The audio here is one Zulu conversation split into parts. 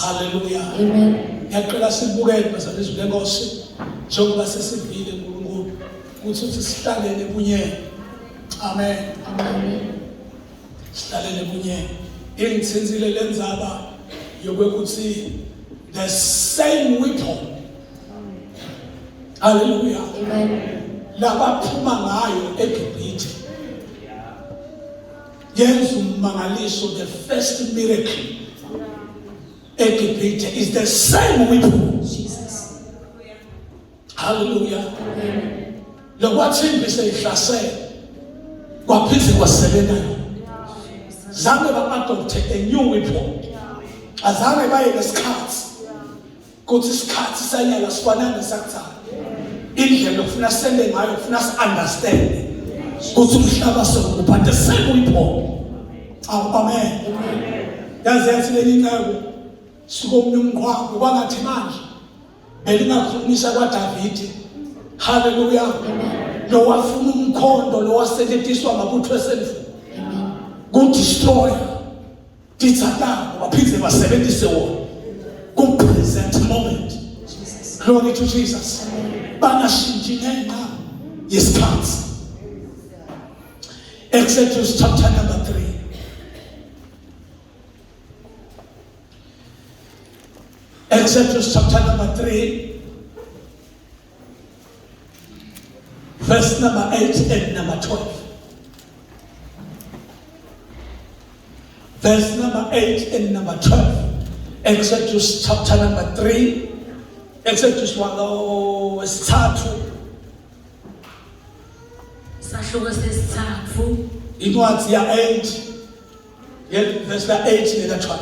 Hallelujah. Amen. Ngiyacela sibukele bazalwane izwi lenkosi njengoba sesivile uNkulunkulu ukuthi uthi sihlalele bunyeni. Amen. Amen. Sihlalele bunyeni. Ingithinzile lenzaba yokuthi the same weapon. Hallelujah. Amen. Labaphuma ngayo eGibhithe. Yenza ummangaliso, the first miracle eGibhithe is the same weapon. Jesus. Hallelujah. Amen. Lokwathimbi seyihlasela kwaphinde kwasebenza yona. Zange ba-adopte a new weapon. Azange baye ngesikhathi kuthi isikhathi sanyala sifana nesakuthanda. Indlela okufuna sende ngayo kufuna si-understand ukuthi umhlaba sewukupha the same weapon. Awu amen. Yazi yathi lenye inceku sukomnye umqhwabo kwangathi manje belingakhulumisa kwaDavide. Haleluya. Lo wafuna umkhondo lo waseketiswa ngabutho esemfu. Ku destroy tithatako baphinde basebenzise wona ku present moment. Glory to Jesus. Bangashintshi ngenxa yesikhathi. Exodus chapter number 3. Exodus chapter number 3, verse number 8 and number 12. Verse number 8 and number 12. Exodus chapter number 3. Exodus 1, oh, wesithathu. Sahluko sesithathu. Incwadi ya 8. Verse la 8 nela 12.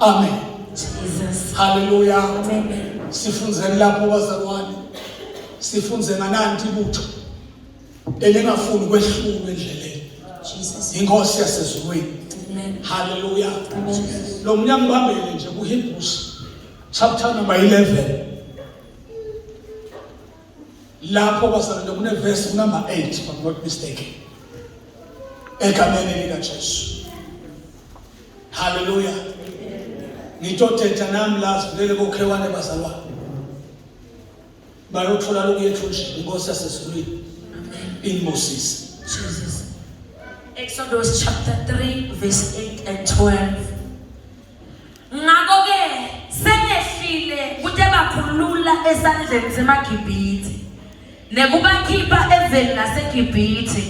Amen. Jesus. Hallelujah. Amen. Sifunzeni lapho bazalwane. Sifunze ngananti ibutho elingafuni kwehlulwa endleleni. Jesus. Inkosi yasezulwini. Amen. Hallelujah. Amen. Lo mnyango ubambele nje kuHebrews chapter number 11. Lapho bazalwane kune verse number 8 if I'm not mistaken. Egameni lika Jesu. Hallelujah. Ngitothetha nami la sivulele kokhewane bazalwane. Bayothola lokhu yethu nje inkosi yasezulwini. In Moses. Jesus. Exodus chapter 3 verse 8 and 12. Ngakho-ke sengehlile kute bakhulula esandleni semaGibhithe nekubakhipha eveni laseGibhithe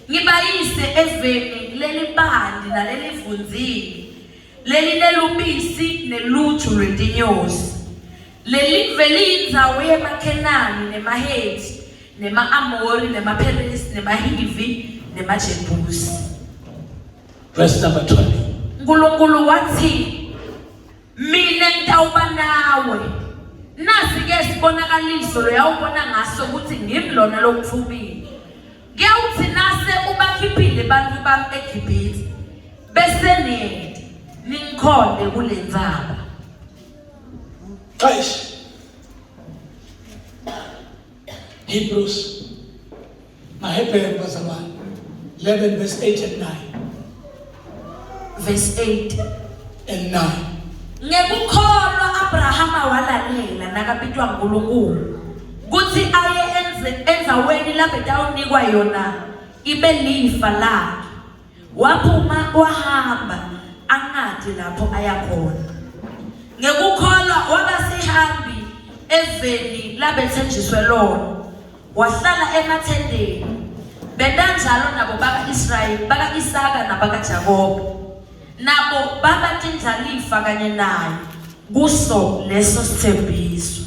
ngibayise eveni lelibanti nalelivunzile lelinelubisi neluju lwetinyosi. Lelive liyindzawo yemaKhenani nemaHethi nema-Amori nemaPheresi nemaHivi nemaJebusi. Verse number 12. uNkulunkulu wathi mina ngitawuba nawe nasi ke sibonakaliso loyawubona ngaso ukuthi ngimi lona lokuthumile kuyawuthi nase ubakhiphile abantu bami eGibhithe bese niyede ningikhonde kule ntsaba. Guys, Hebrews, maHebheru bazalwane, 11 verse 8 and 9. Verse 8 and 9. Ngekukholwa Abrahama walalela nakabitwa nguNkulunkulu kuthi aye enze endzaweni labetawunikwa yona ibe lifa lakhe. Waphuma wahamba angadi lapho aya khona. Ngekukholwa waba sihambi eveni labethenjiswe lona. Wahlala emathendeni. Benta njalo nabo baka-Israyeli, baka-Isaka nabakaJakobe. Nabo baba tindlalifa kanye naye kuso leso sithembiso.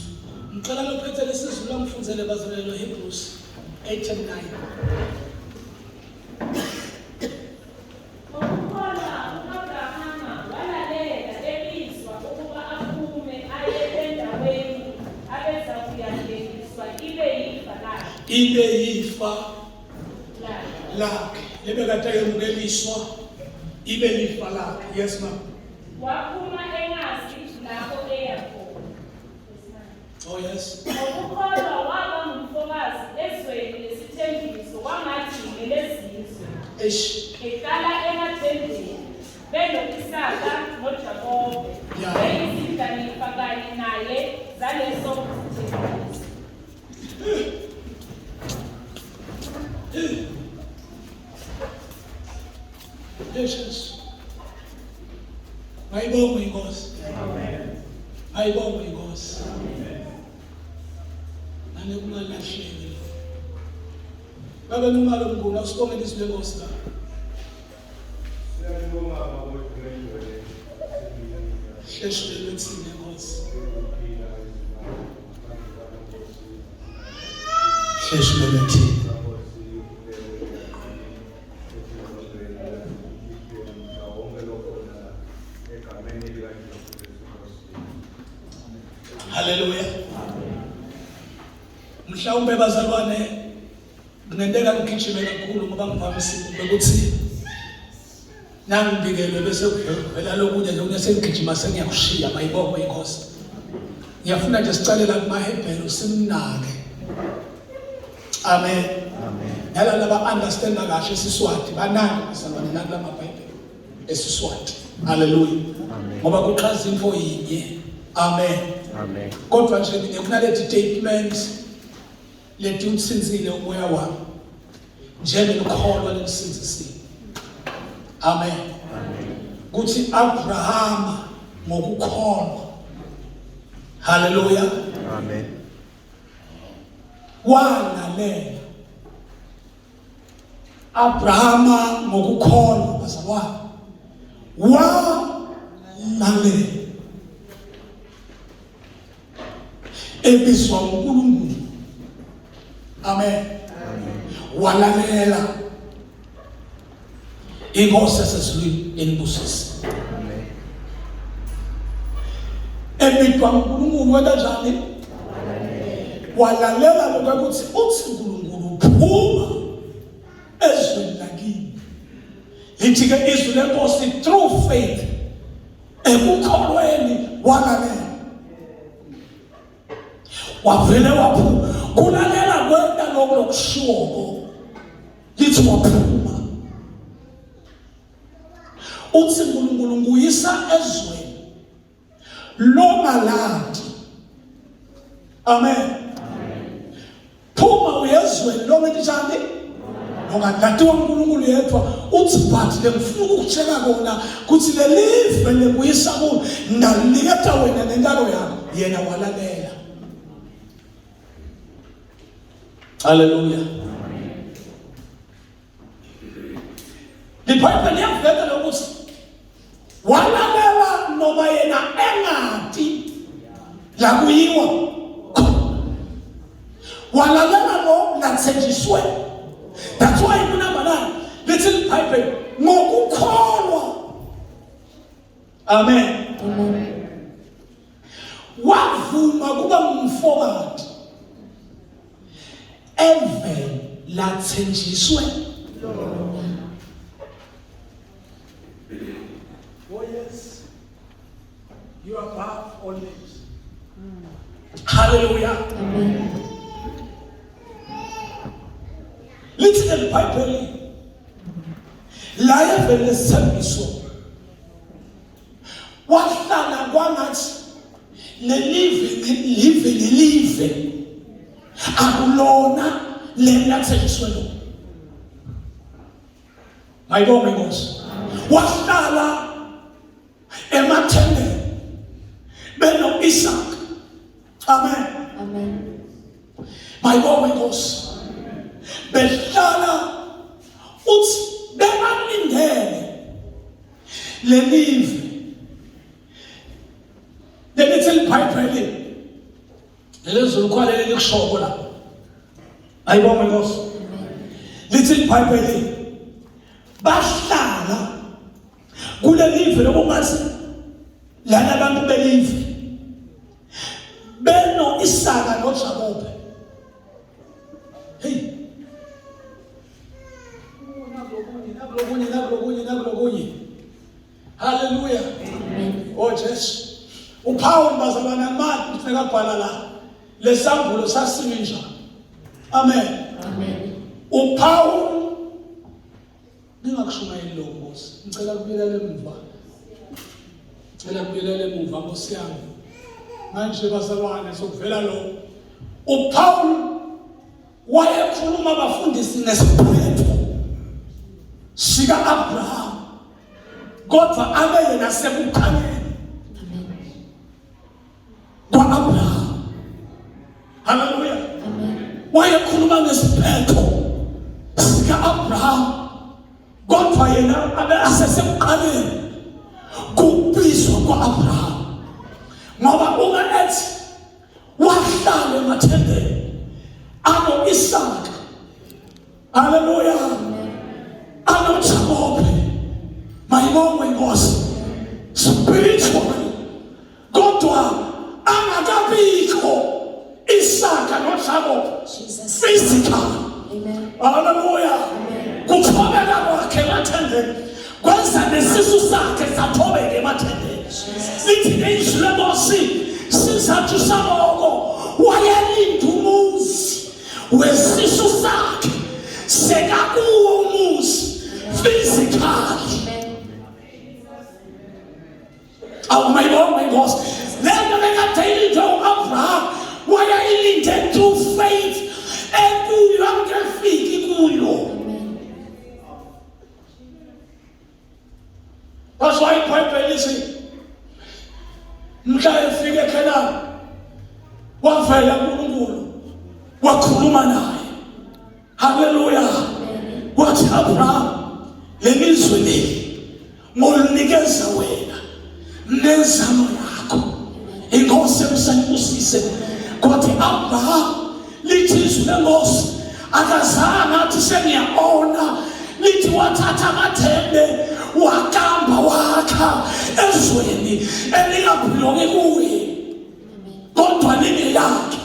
Ngicela lophethe lesizulu angifundzele bazalwane Hebrews 8 and 9. Ngokukholwa u-Abrahama walalela ebizwa ukuba aphume aye endaweni abezakuyangeniswa ibe yifa lakhe. Ibe yifa lakhe. Lebekade yemukeliswa ibe lifa lakhe. Yes ma'am. Waphuma engazi lapho eya khona. Oh yes. Ngokukholwa waba ngumfokazi ezweni lesithembiso kwangathi ngelezizwe. Eish. Ehlala emathendeni. beno-Isaka noJakobe, beyizindlalifa kanye naye zaleso sithembiso. Jesus. Mayibongwe inkosi. Amen. Mayibongwe inkosi. Amen. Nane kungalahleki. Baba Nxumalo Mnguni awusibongele izwi lenkosi la. Siyabonga baba wethu. Sheshe lwethini inkosi. Sheshe lwethini. Haleluya. Mhlawumbe bazalwane kungenteka ngigijime kakhulu ngoba ngivamisile ukuthi nangibikelwe bese kuvela lokunye nje okunye sengigijima sengiyakushiya mayibongwe inkosi. Ngiyafuna nje sicale la kumaHebheru simnake. Amen. Amen. Nalaba laba understand kahle isiSwati banake bazalwane la kulamaBhayibheli esiSwati. Haleluya. Ngoba kuchaza info yinye. Amen. Amen. Kodwa nje mina kunaleti statement leti umsinzile umoya wami njengelikholwa lemsinzisile. Amen. Amen. Kuthi Abrahama ngokukholwa. Haleluya. Amen. Walalela Abrahama ngokukholwa bazalwane walalela ebizwa nguNkulunkulu. Amen. Walalela inkosi esezulwini enibusise. Amen. Ebizwa nguNkulunkulu wenza njani? Walalela lokho ukuthi uthi uNkulunkulu phuma ezweni lakini. Lithi ke izwi lenkosi through faith ekukholweni walalela. Wavele waphuma. Kulalela kwenta lokho lokushiwoko. Lithi waphuma. Uthi uNkulunkulu nguyisa ezweni longalandi. Amen. Phuma uyezweni lonke njani? Longalandi uNkulunkulu yedwa uthi but lengifuna ukukutshela kona kuthi lelive lebuyisa kulo ngaliniketa wena nentalo yakho yena walalela. Hallelujah. LiBhayibheli liyakuveza lokuthi walalela noma yena engati la kuyiwa khona. Walalela lo lathenjiswe. That's why kunumber 9 lithi iBhayibheli ngokukholwa. Amen. Amen. Wavuma kuba ngumfokati. Even lathenjiswe lona. Oh yes. You are above all names. Hallelujah. Amen. Lithi leliBhayibheli la evele lesithembiso wahlala kwangathi lelive live lelive akulona leli lathenjiswe lona. Mayibonge inkosi. Wahlala emathembeni beno Isaac. Amen. Amen. Mayibonge inkosi. Behlala uthi bebalindele lelive lelithi libhayibheli lelizulu khwalele likushoko la. Ayibonge inkosi. Lithi iBhayibheli bahlala kulelive lokungathi lana abantu belive beno Isaka noJakobe. Hey. Nakulokunye, nakulokunye, nakulokunye, nakulokunye. Hallelujah. Amen. Oh Jesu. UPaul bazalwane amati ukuthi bekabhala la. Lesambulo sasimi njani. Amen. Amen. UPaul Ningakushumayeli lokho Nkosi. Ngicela kubuyela emuva. Ngicela kubuyela emuva Nkosi yami. Manje bazalwane sokuvela lo. UPaul wayekhuluma abafundisi ngesiphetho sika Abraham. Kodwa abe yena sekukhanyeni. Kwa-Abraham. Haleluya. Wayekhuluma ngesiphetho sika-Abraham kodwa yena abe asesekuqaleni kubizwa kwa-Abraham ngoba uma ethi wahlala emathembeni ano-Isaka. Haleluya. AnoJakobe. Mayibongwe inkosi. Spiritually kodwa angakabikho Isaka noJakobe physical. Amen. Haleluya. Kuthobeka kwakhe emathembeni kwenza nesisu sakhe sathobeka emathembeni. Lithi izwi lenkosi sizathu saloko wayelinda umuzi wesisu sakhe sekakuwo umuzi physically. Awumayibonga inkosi. Le nto bekade ilindwe u-Abraham wayeyilinde through faith ekuyo angefiki kuyo. That's why iBhayibheli lithi mhla efika eKhenani wavela uNkulunkulu wakhuluma naye. Haleluya. Wathi Abraham lelizwe leli ngolinikeza wena nenzalo yakho. Inkosi emsayibusise. Kwathi Abraham lithi izwi lenkosi akazange athi sengiyaona lithi wathatha amathende wakamba wakha ezweni elingabhilongi kuye kodwa lingelakhe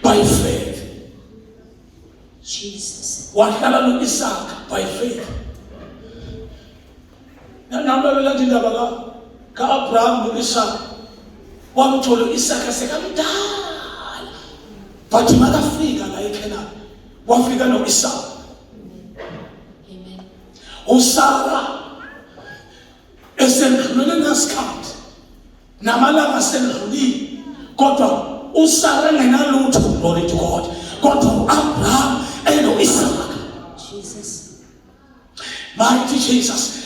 by faith. Jesus. Wahlala no-Isaka by faith. Nami belanda indaba ka ka-Abraham no-Isaka. Wamthola u-Isaka sekamdala. But makafika la eKhenani, wafika no-Isaka. Amen. USara esendlulele nasikhathi namalanga sendlulile kodwa uSara engenalutho glory to God kodwa uAbraham eno-Isaka. Jesus. Mighty Jesus.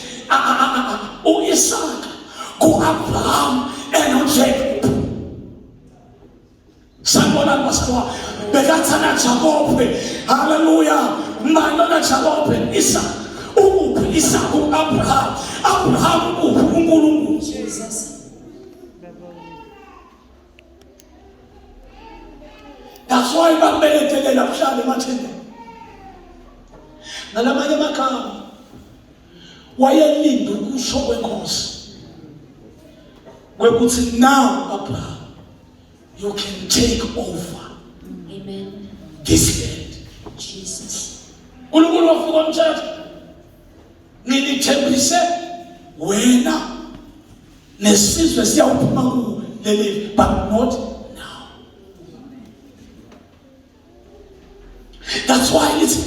U-Isaka ku-Abraham enoJacob. Sanibonani bazalwane. Bekathanda Jakobe. Hallelujah. Manona Jakobe Isaka. Ukuphi Isaka uAbraham? Abraham ukuphi uNkulunkulu? Jesus. That's why bambeletelela kuhlala emathendeni. Ngalamanye amagama wayelinda ukusho kwenkosi kwekuthi now Abraham you can take over Amen. this land. Jesus. uNkulunkulu wafika wamtshela ngilithembise wena nesizwe siyawuphuma kuwe leli but not now. That's why it's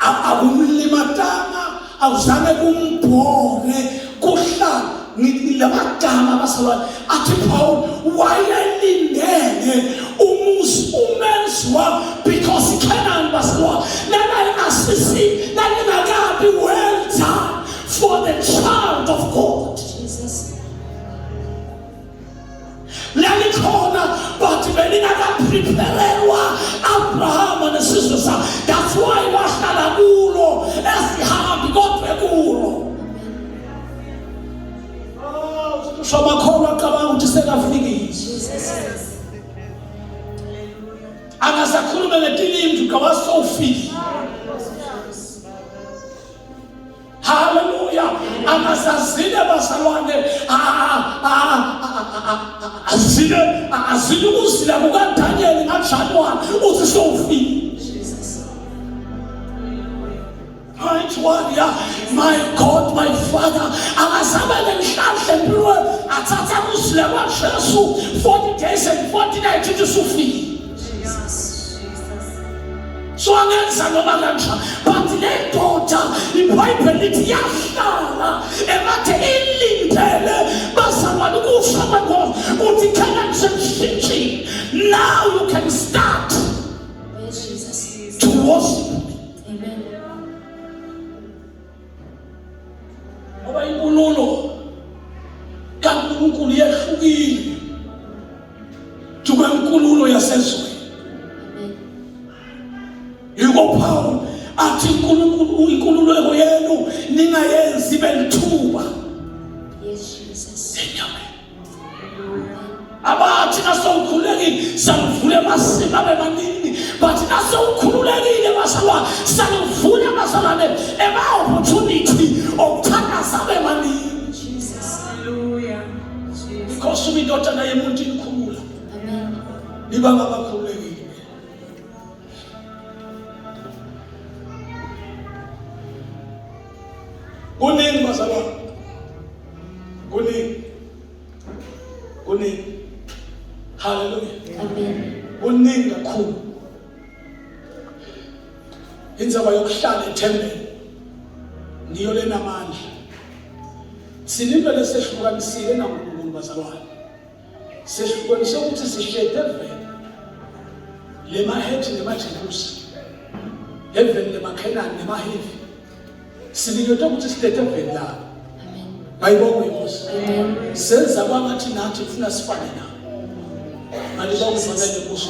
akumlimatanga awuzange kumbhore kuhlala ngilamagama abazalwane athi Paul wayelindele umuzi umenziwa because iCanaan bazalwane lana asisi lalingakabi well done for the child of God. Jesus. Lalikhona but belingakaprepherelwa Abrahama nesizwe sakhe. That's why wahlala kulo esihambi kodwa ekulo. Oh, usho amakholwa acabanga ukuthi sekafikile. Jesus. Angasakhulume ngetilimi ngawasofile. Haleluya. Angasazile bazalwane azile azile ukuzila kukaDaniel ngaJanuary uthi sowufile. Mighty warrior, my God, my Father, akazabe nenhlanhla empilweni athatha ukuzila kwaJesu 40 days and 40 nights uthi usufile. So angenza noma kanjani, but le ndoda iBhayibheli lithi yahlala emathe ilindele bazalwane ukusho kwenkosi uthi Canaan sekushintshile. Now you can start Jesus. to worship. Amen. Ngoba inkululo kaNkulunkulu yehlukile tukwenkululo yasezweni. Amen. Yiko Paul athi uNkulunkulu inkululeko yenu ningayenzi ibe lithuba Yes, Jesus. enyameni. Abathi nasewukhululekile saluvula amasimu abe maningi, but nasewukhululekile bazalwane saluvula bazalwane ema-opportunity okuthandaza abe maningi. Jesus. Hallelujah. Jesus. Because uma indodana yemuntu inikhulula Amen. niba ngabakhululekile. Kuningi bazalwane, kuningi, kuningi. Haleluya. Amen. Kuningi kakhulu. Indzaba yokuhlala ethembeni ngiyo lenamandla. Thina into lesehlukanisile naNkulunkulu bazalwane, sehlukanise ukuthi sihlede eveni lemaHethi nemaJebusi, eveni lemaKhenani nemaHivi. Siniketwe ukuthi sihlede eveni labo. Amen. Mayibongwe inkosi. Amen. Senza kwangathi nathi kufuna sifane nabo. Malibongwe ibandla lenkosi.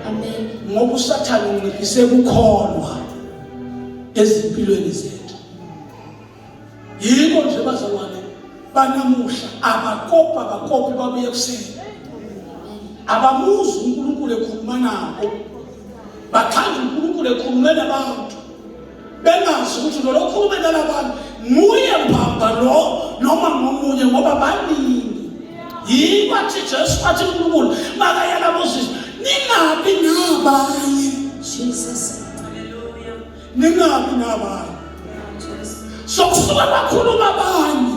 Amen. Ngoba uSathane unciphise ukukholwa ezimpilweni zethu. Yiko nje bazalwane banamuhla abakopa abakopi babuye ekuseni, abamuzi uNkulunkulu ekhuluma nabo, bakhanda uNkulunkulu ekhulume nabantu bengazi ukuthi lo lokhulume nalabantu nguye mbamba lo noma ngomunye, ngoba baningi. Yiko athi Jesu athi uNkulunkulu makayala Moses, ningabi nabanye. Jesus. Hallelujah. Ningabi nabanye. Jesus. So kusuke kwakhuluma abanye.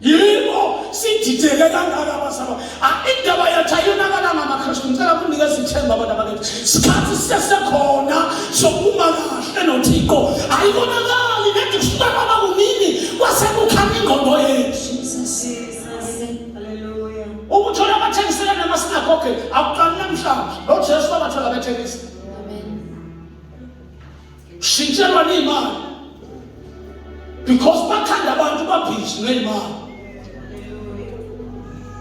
Yiko sidideke kangaka abazalwane. Indaba yethu ayonakalanga amaKristu. Ngicela kunikeza ithemba abantu abakithi. Sikhathi sisesekhona sokuma kahle noThixo. Ayikonakali nedi kusuke kwaba kuningi kwasekukhanya ingqondo yethu. Jesus. Jesus. Amen. Hallelujah. Ukuthola abathengisela namasinagoge akuqali namhlanje. Lo Jesu wabathola bethengisa. Amen. Shintshelwa ney'mali. Because bakhanda abantu babhizi ngey'mali.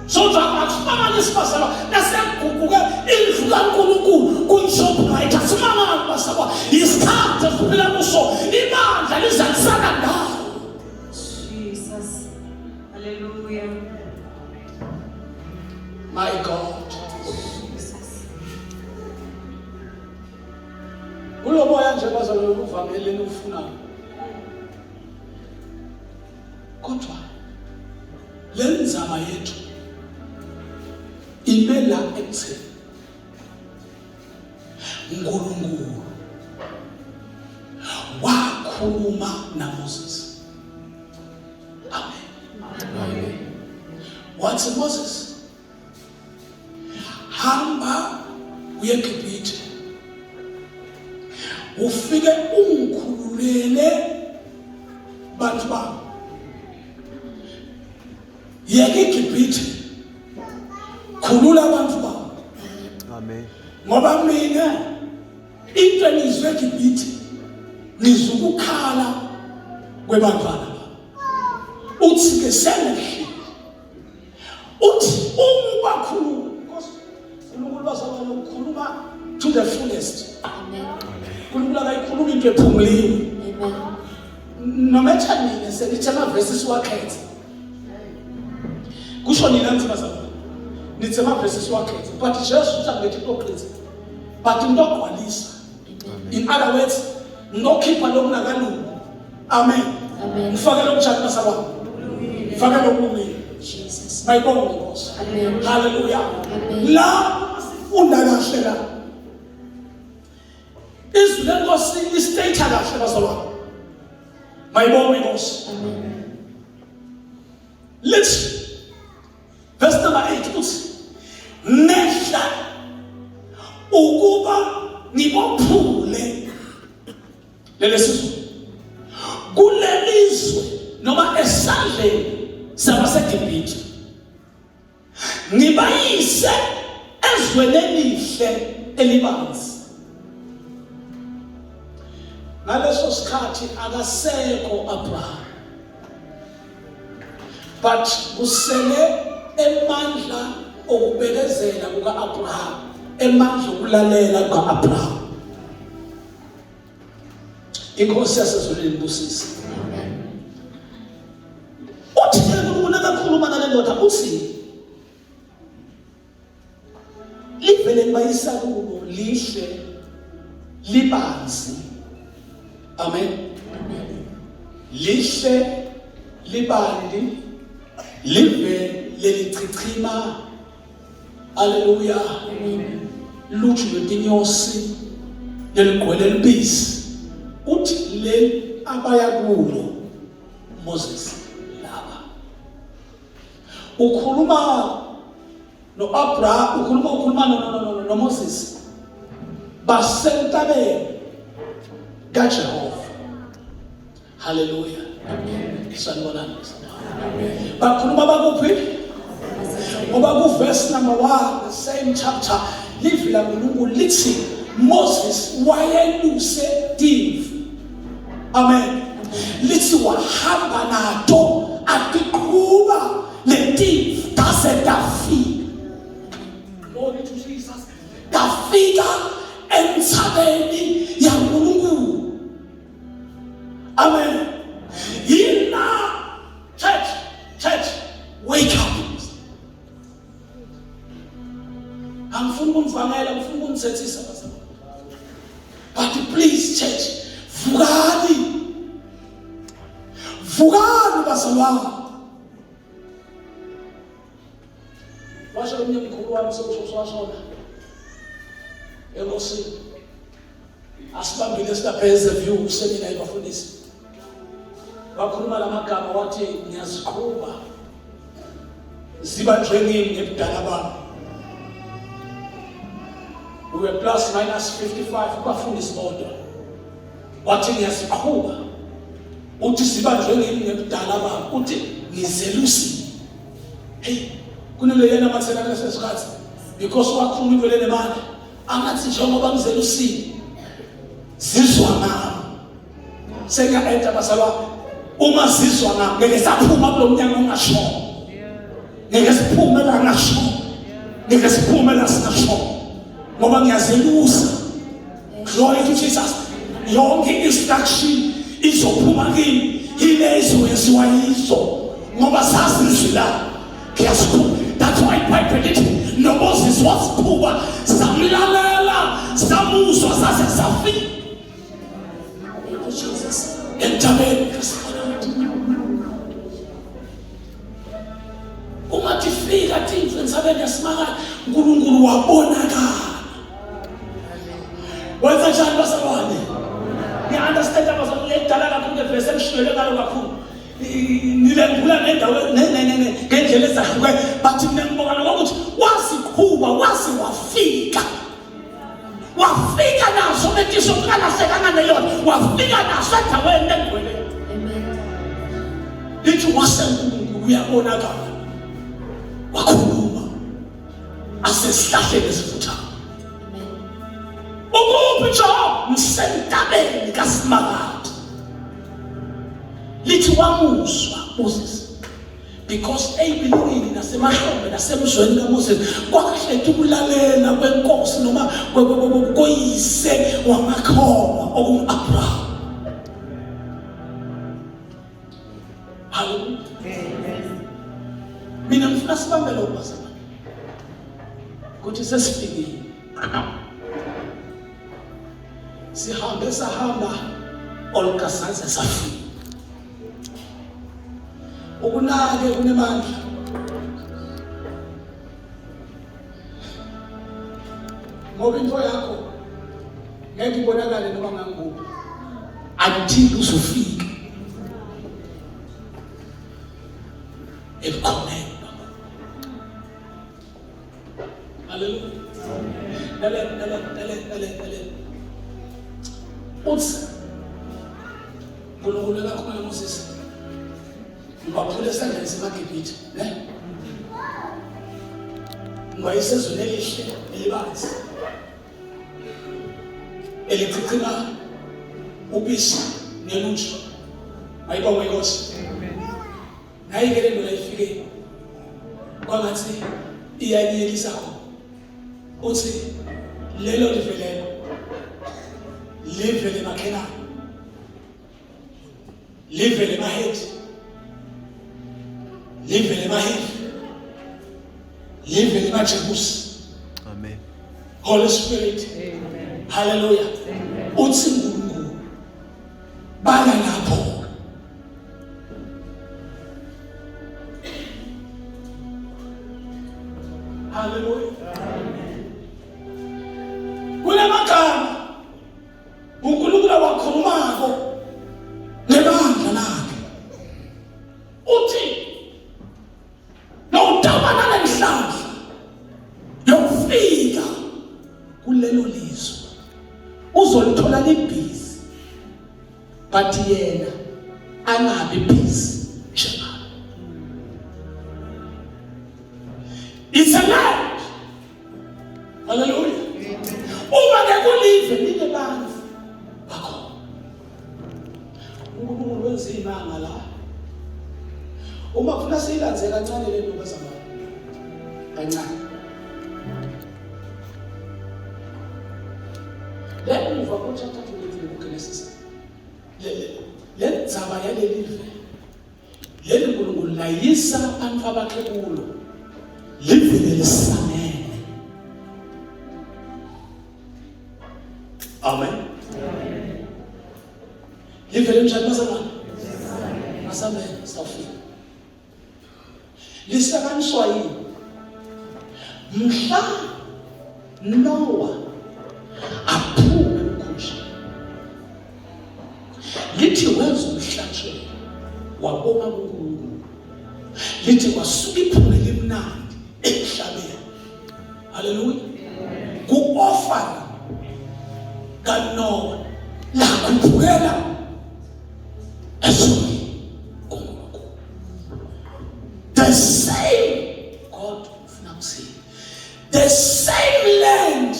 So nje akusimangalisi bazalwa nasekuguquke indlu kaNkulunkulu kuyi-Shoprite. Asimangali bazalwa, isikhathi esiphila kuso ibandla lizalisana ndawo. Jesus. Hallelujah. My God. Jesus. Kulo moya nje bazalwa lokuvangeli eniwufunayo. Kodwa le nzama yethu ime la ekutheni uNkulunkulu wakhuluma naMoses. Amen. Amen. Wathi Moses, hamba uye eGibhithe ufike ungikhululele bantu bami. Yeke iGibhithe, khulula abantu bami. Amen. Ngoba mina into engizwe eGibhithe ngizwe ukukhala kwebantwana bami. Uthi ke sengehlile. Uthi uma ubakhulula, because uNkulunkulu bazalwane ukhuluma to the fullest. Amen. uNkulunkulu akayikhuluma into ephumuliwe. Amen. Noma etha nina senithi amavesi siwakhethe. Kusho nina nithi bazalwane. Nithi amavesi siwakhethe. But Jesu uthi angithi into but into ogcwalisa. In other words, ngokhipha lokungakalungi. Amen. Amen. Ngifake lokujani bazalwane. Ngifake lokulungile. Jesus. Mayibonge inkosi. Amen. Hallelujah. Amen. La sifunda kahle la. Izwi lenkosi listate kahle bazalwane. Mayibonge inkosi. Amen. Lithi verse number 8 uthi nehla ukuba Ngelesizulu. Kulelizwe noma esandleni sabaseGibhithe. Ngibayise ezweni elihle elibanzi. Ngaleso sikhathi akasekho Abraham. But kusele emandla okubekezela kuka-Abraham, emandla okulalela kuka-Abraham. Inkosi yasezulwini ibusise. Uthi uNkulunkulu akakhuluma nale ndoda uthi livele libayisa kubo lihle libanzi. Amen. Lihle libandi live lelichichima. Haleluya. Luju lwetinyosi leligcwele lubisi. Uthi le abaya kulo Moses laba. Ukhuluma noAbraham, ukhuluma ukhuluma no no no no Moses. Basentabeni kaJehova. Haleluya. Amen. Sanibonani. Amen. Bakhuluma bakuphi? Ngoba ku verse number 1 the same chapter livi laNkulunkulu lithi Moses wayeluse timvu. Amen. Lithi wahamba nato atiqhuba letimvu taze tafika. Glory to Jesus. Tafika entsabeni yaNkulunkulu. Amen. Yina church, church, wake up. Angifuni ukunivangela, ngifuna ukunithethisa bazalwane. But please church, vukani. Vukani bazalwane. Washo omunye mkhulu wami sewashona. Enkosini. Asibambile silapheze view kusemina ibafundisi. Wakhuluma lamagama wathi ngiyaziqhuba. Ziba njengimi ngebudala bami. We were plus minus 55 kubafundisi bodwa. Wathi ngiyaziqhuba. Uthi ziba njengimi ngebudala bami. Uthi ngizelusile. Hey, kuneleyena mathela kuleso sikhathi because wakhuluma into lenemandla. Angathi njengoba ngizelusile zizwa ngami. Sengiya-enta bazalwane. Uma zizwa ngami ngeke saphuma kulo mnyango ongasho. Ngeke siphume la ngasho. Ngeke siphume la singasho. Ngoba ngiyazelusa. Glory to Jesus. Yonke instruction izophuma kimi. Ile izokwenziwa yizo. Ngoba sazi izwi la. Ngiyasikhuluma. That's why iBhayibheli lithi noMoses wasiqhuba samlalela samuzwa saze safika. Thank you, Jesus. Entabeni kaSimakade. Uma tifika timvu entsabeni yaSimakade, uNkulunkulu wabonakala. Wenza njani bazalwane? Ngiya-understand abazalwane ledala kakhulu le verse engishiyelwe ngalo kakhulu. Nilembula ngendawo ngendlela ezahlukene but mina ngibonga ngokuthi wasiqhuba waze wafika. Wafika naso letiso kalahlekanga neyona wafika naso endaweni engcwele. Lithi wase uNkulunkulu uyabonakala. Wakhuluma asesihlahleni esivuthayo. Ukuphi Jehova? Ngisentabeni kaSimakade. Lithi wamuzwa Moses because eyibilingini nasemahlombe nasemzweni kaMoses kwakuhletha ukulalela kwenkosi noma koyise wamakholwa okungu-Abraham. Haleluya. Mina ngifuna sibambe lokho bazalwane. Ukuthi sesifikile. Sihambe sahamba olka saze safika. Ukunake kunemandla. Ngoba into yakho ngeke ibonakale noma ngangikuphi until uzofika ebukhoneni Haleluya. Lalela, lalela, lalela, lalela, lalela. Uthi uNkulunkulu ekakhuluma noMoses ngibaphule esandleni semaGibhithe ne ngibayisezweni elihle elibanzi elichichima ubisi neluju mayibongwe inkosi nayi-ke le ndoda ifike kwangathi iyanyelisa khona uthi lelo live lelo live lemakhenani live lemahethi live lemahethi live lemajebusi. Amen. Holy Spirit. Amen. Hallelujah. Uthi uNkulunkulu bala lapho Hallelujah. Kulamagama uNkulunkulu awakhulumako ngebandla lakhe. Uthi Nawutaba nalenhlanhla yokufika kulelo lizwe uzolithola libhizi but yena angabi busy njengalo. It's a land. Hallelujah. Uma ke kulive line bantu bakhona. uNkulunkulu wenza imanga la. Uma kufuna siyilandze kancane le nto bazalwane. Kancane. Le muva ku chapter 23 kuGenesis. Le le ndzaba yaleli live leli uNkulunkulu layisa abantu abakhe kulo livele lisamele. Amen. Livele njani bazalwane? Asamele sawufika. Lisakaniswa yini? Mhla Noah aphume emkhunjini. Lithi wenza umhlatshelo wabonga kuNkulunkulu. Lithi kwasuka iphunga elimnandi emhlabeni. Haleluya. Ku-offering kaNoah lakhuphukela ezulwini kuNkulunkulu. The same God ufuna kusini. The same land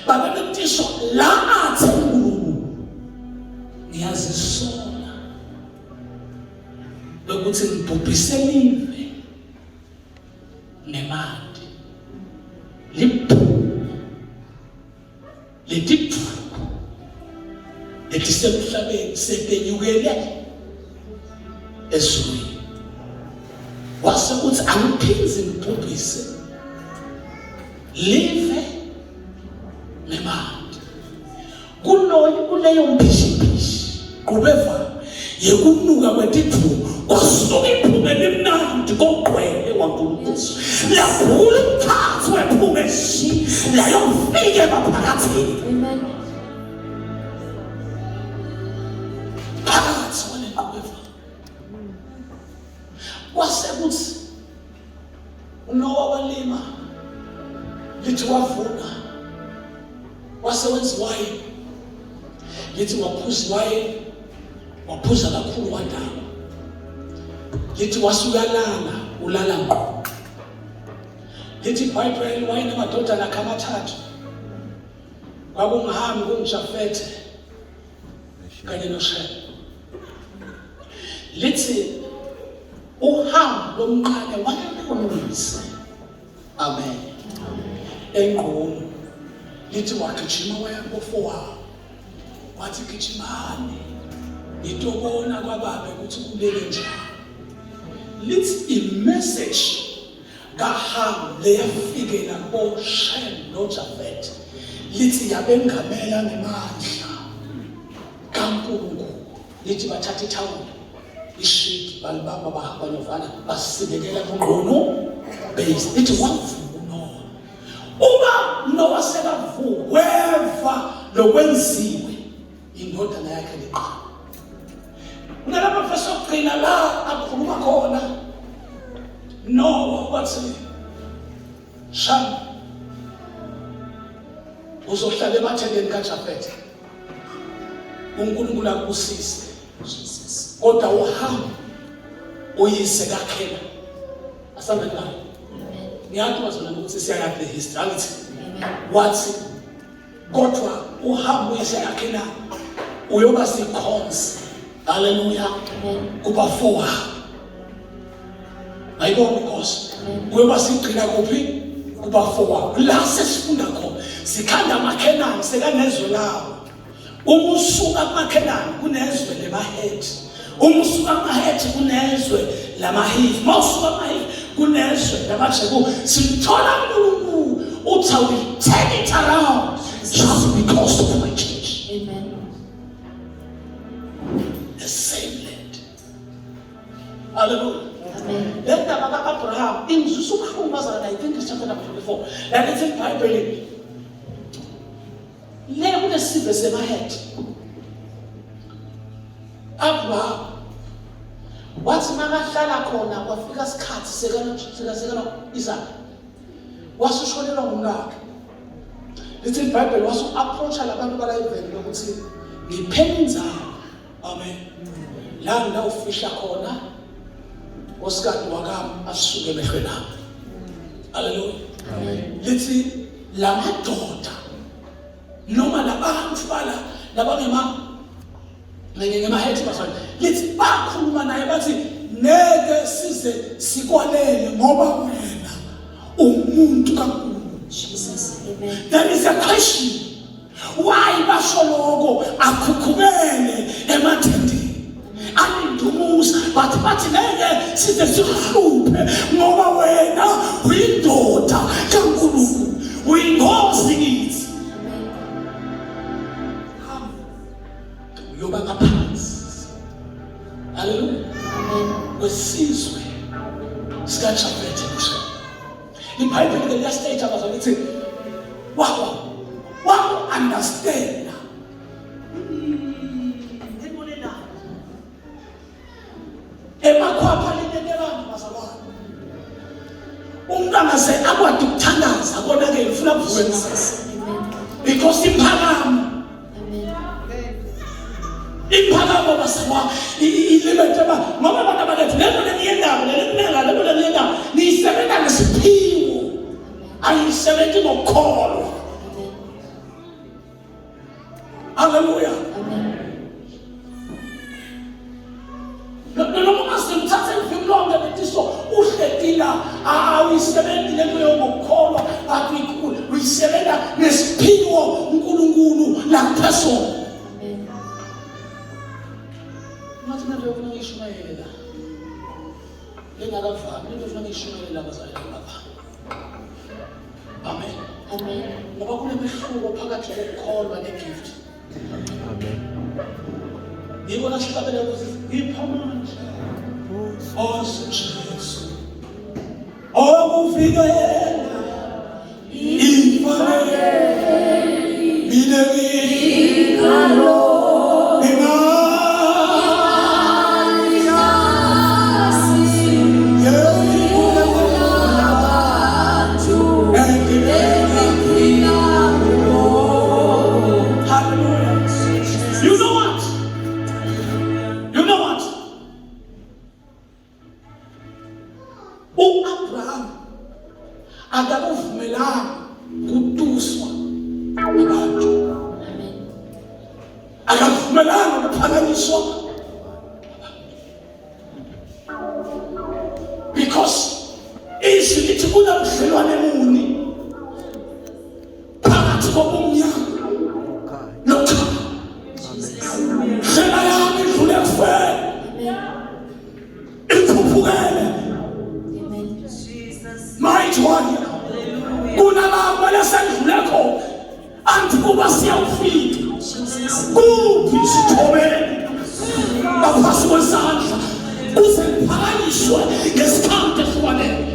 babebekutishwa la athe uNkulunkulu ngiyazisola lokuthi ngibhubhise live nemanti liphume letidvuko letisemhlabeni setenyukele ezulwini wase uthi angiphindzi ngibhubhise live nemanti kuloyo kuleyo mphishiphishi qhubeva yekunuka kwetidvumo kwasuka iphunga elimnandi kogqwele waNkulunkulu laphula umphathi wephunga layofika emaphakathini Amen. phakathi kwale nqubeva kwase kuthi uNowa walima lithi wavuna wase wenza iwayini lithi waphuza iwayini waphuza kakhulu wadakwa lithi wasuyalala ulala ngqo lithi ibhayibheli wayenamadodana akhe amathathu kwakunguhami kungujafethe kanye noShema lithi uhambo lomqane wayebonise amen engqono lithi wagijima waya kofowabo wathi gijimani ngitobona kwababe ukuthi kulele njani lithi i-message kaHam leyafikela koShem noJafet lithi yabengamela ngemandla kaNkulunkulu lithi bathatha ithawula ishidi balibamba bahamba nyovana basibekela kungqono base lithi wavuka uNowa uma Nowa sekavuka weva lokwenziwe indodana yakhe leqala kunalapha mfesi okugcina la akhuluma khona Nowa wathi Sham uzohlala emathendeni kaJafethe uNkulunkulu akubusise. Jesus. Kodwa uHamu uyise kaKhena. Asambe naye. Ngiyazi bazalwane ukuthi siyayazi le history angithi. Wathi kodwa uHamu uyise kaKhena uyoba sikhonzi. Haleluya. Kubafowabo. Ayibonga inkosi. Kuyoba sigcina kuphi? Kubafowabo. La sesifunda khona. Sikhanda amaKhenani sekanezwe lawo. Uma usuka kumaKhenani kunezwe lemaHethi. Uma usuka kumaHethi kunezwe lamaHivi. Uma usuka kumaHivi kunezwe lamaJebu. Simthola uNkulunkulu uthi I will turn it around just because of my church. Amen. The same land. Hallelujah. Amen. Le ndaba ka-Abraham ingizwisa ubuhlungu bazalwane, I think it's chapter number 24. Lalithi iBhayibheli le kunesive semaHethi. Abraham wathi makahlala khona kwafika isikhathi sekana Isaka wasushonelwa ngumkakhe. Lithi iBhayibheli wasu-approacha labantu bala iveni lokuthi ngipheni inzalo. Amen. La ngidawufihla khona osikade wakami asuke emehlweni ami. Haleluya. Amen. Lithi lamadoda noma labantu bala labangema ngemahethi bazalwane lithi bakhuluma naye bathi ngeke size sikwalele ngoba wena umuntu kaNkulunkulu. Jesus. Amen. There is a question. Why basho lokho akhukhumele emathendeni alindumuza bathi bathi ngeke size sikuhluphe ngoba wena uyindoda kaNkulunkulu uyingozi kithi uyoba ngaphansi haleluya kwesizwe sikaJafethe kusho iBhayibheli ke liyastate abazali lithi wawa waku understand emakhwapha linene abantu bazalwane umuntu angaze akwade ukuthandaza kona ke ufuna kuvuke because imphakamo imphakamo bazalwane ilimete ba ngoba abantu abalethu lento leniyendawo lenikunenga lento leniyendawo niyisebenza ngesiphiwo ayisebenzi ngokukholwa. Haleluya. Noma ungasimthatha iviki lonke letiso uhleti la awuyisebenzi lento yokukholwa but uyisebenza nesiphiwo uNkulunkulu lapha sona. Ngathi manje ufuna ngishumayela. Lengakavami lento ufuna ngishumayela abazali baba. Amen. Amen. Ngoba kunemehluko phakathi kokukholwa negift. Amen. Yiko nasihlabela ukuthi ngipha amandla. Osujesu. Okuvikela ifanele mina ngingalo You know what? You know what? U-Abraham akakuvumelanga kutuswa abantu. Akakuvumelanga kuphakanyiswa because izwi lithi kunabudlelwane muni phakathi kobumnyama nokukhanya. Ndlela yami idlule ekufeni ikhuphukele might one kunalabo lesendlule khona anti kuba siyawufika kuphi sithobeni ngaphasi kwesandla kuze kuphakanyiswe ngesikhathi esifanele.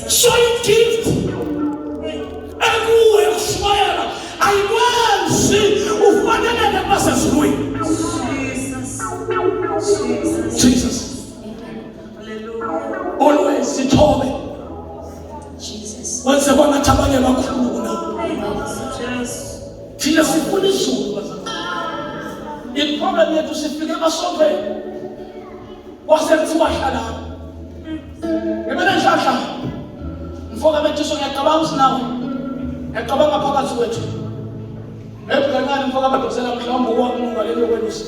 So igift ekuwe yokushumayela ayikwenzi ufaneleke kuba sezulwini. Jesus. Always sithobe. Wenze kwangathi abanye bakhulu kunawe. Thina sifuna izulu bazalwane. I-problem yethu sifike emasontweni kwase kuthiwa hlalani. Ngibe nenhlanhla mfoka bethuso ngiyacabanga ukuthi nawe ngiyacabanga phakathi kwethu. Maybe kancane mfoka badosela mhlawumbe ukwakunuka lelo kwelusa.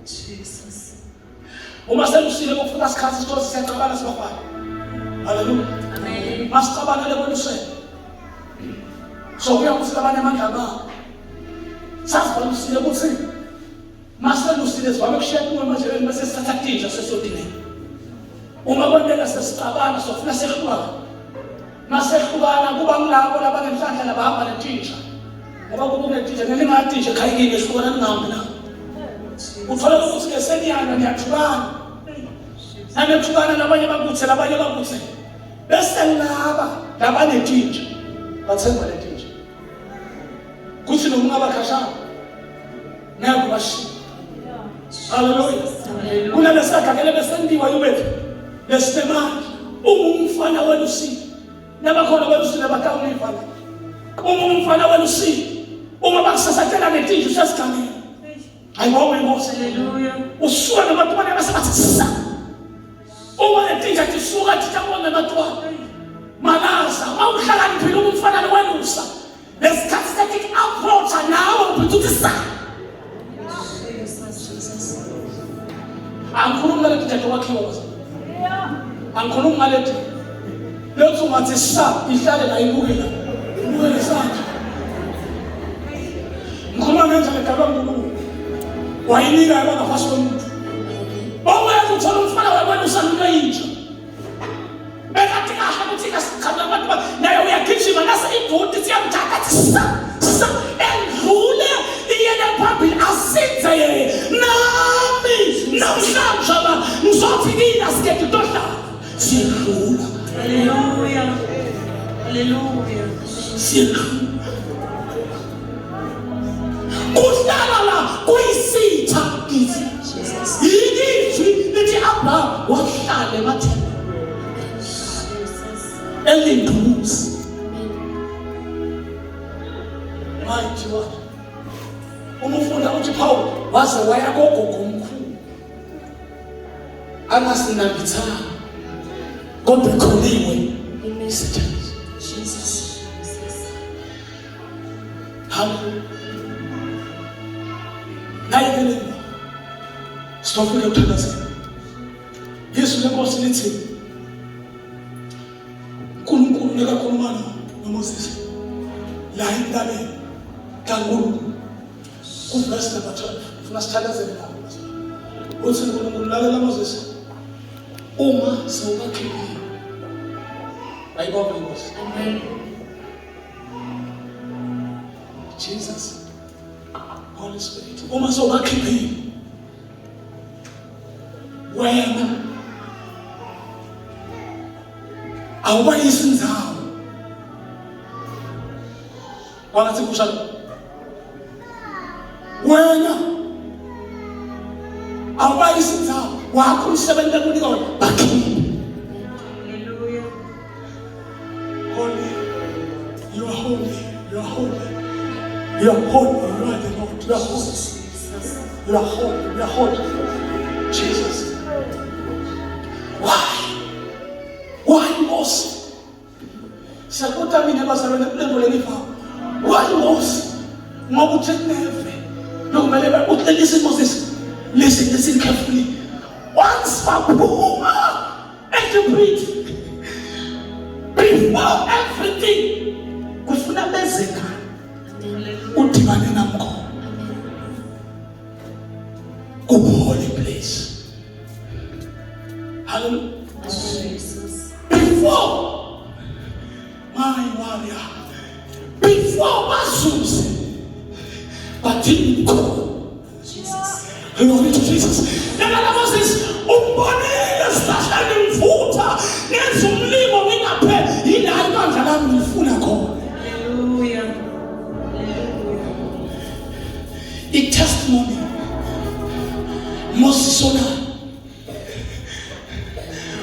Jesus. Uma selusile kufika isikhathi sithola siyacabana sibafana. Haleluya. Amen. Masicabanele kweluseni. So kuya ukuthi labanamandla babo. Sasivalusile ukuthi maselusile sivame kushiya kuwe manje bese sithatha tinja sesodineni. Uma kwenteka sesicabana sofuna sehlukana. Masehlukana kuba ngilabo labanenhlanhla labahamba netinja. Ngoba kuba kunetinja neningatinja ekhaya kini ehlukana ningahambi na. Uthola ukuthi ke seniyana niyathukana. Nanethukana labanye bakuthe labanye bakuthe. Bese laba labanetinja bathemba letinja. Kuthi noma ungabakhashana ngeke ubashiye. Haleluya. Kunalesagagele besendiwa yubethu lesinemandla. Ungumfana welusile. Nabakhona belusile batawuliva la. Ungumfana welusile. Uma bakusasatela ngetinja usesigangeni. Ayibonge inkosi. Hallelujah. Usuka namatubane bese bathi sa. Uma letinja tisuka titawona namatubane. Malaza, mawuhlakaniphile umfana lowelusa. Lesikhathi sethi approach nawe uphethe uthi sa. Jesus. Jesus. Angikhulumi ngaleti dade wakhiwa baza. Angikhulumi ngaleti. Lethi ungathi sa ihlale la ibuke la. Ibuke lesandla. Ngikhuluma ngendlela edalwa uNkulunkulu. Wayinika yaba ngaphansi komuntu. Bawuyenza uthola umfana wekwelusa into intsha. Bekathi kahle ukuthi kasiqhamuka abantu naye uyagijima nase ibhodi siyamthatha athi sa sa endlule iyele phambili asinze yena nami namhlanje ba ngizothi kini asikede tohlala siyedlula. Hallelujah. Hallelujah. Siyedlula. Kuhlala la kuyisitha kithi. Yilizwi lithi Abraham wahlala emathembeni. Jesus. Elinde umuzi. Mighty one. Uma ufunda uthi Paul waze waya kogogo omkhulu. Angasinambithanga. Kodwa ekholiwe. Amen. Isithembiso. Jesus. Hallelujah. Naye ke le sitofika ekuthandazeni. Yesu lenkosi lithi uNkulunkulu nekakhuluma noMoses la entabeni kaNkulunkulu kuverse number 12 funa sithandazele lapho uthi uNkulunkulu lalela Moses uma sewubakhiphile ayibonge inkosi. Amen. Jesus Holy Spirit uma sewubakhiphile wena awubayisi inzawo kwangathi kusha wena awubayisi inzawo wakho umsebenzi ekunika wona bakhiphe. Hallelujah. Holy, you are holy, you are holy, you are holy, you are the Lord, you are holy, you are holy, you are holy. Jesus. Why? Why Moses? Siyakuta mina bazalwane kulembo lelifa. Why Moses? Ngoba uthe neve. Lokumele uthi listen Moses. Listen, listen carefully. Once baphuma eGibhithe before everything kufuna beze ngani udibane nami khona ku-holy place. Hallelujah. Jesus. Before my warrior, before bazuze badinga ukukhona. Jesus. Glory to Jesus. Yabona Moses umbonile esihlahleni ngivutha ngenza umlimo ngingaphe yila ibandla lami ngifuna khona. Hallelujah. Hallelujah. I-testimony Moses ona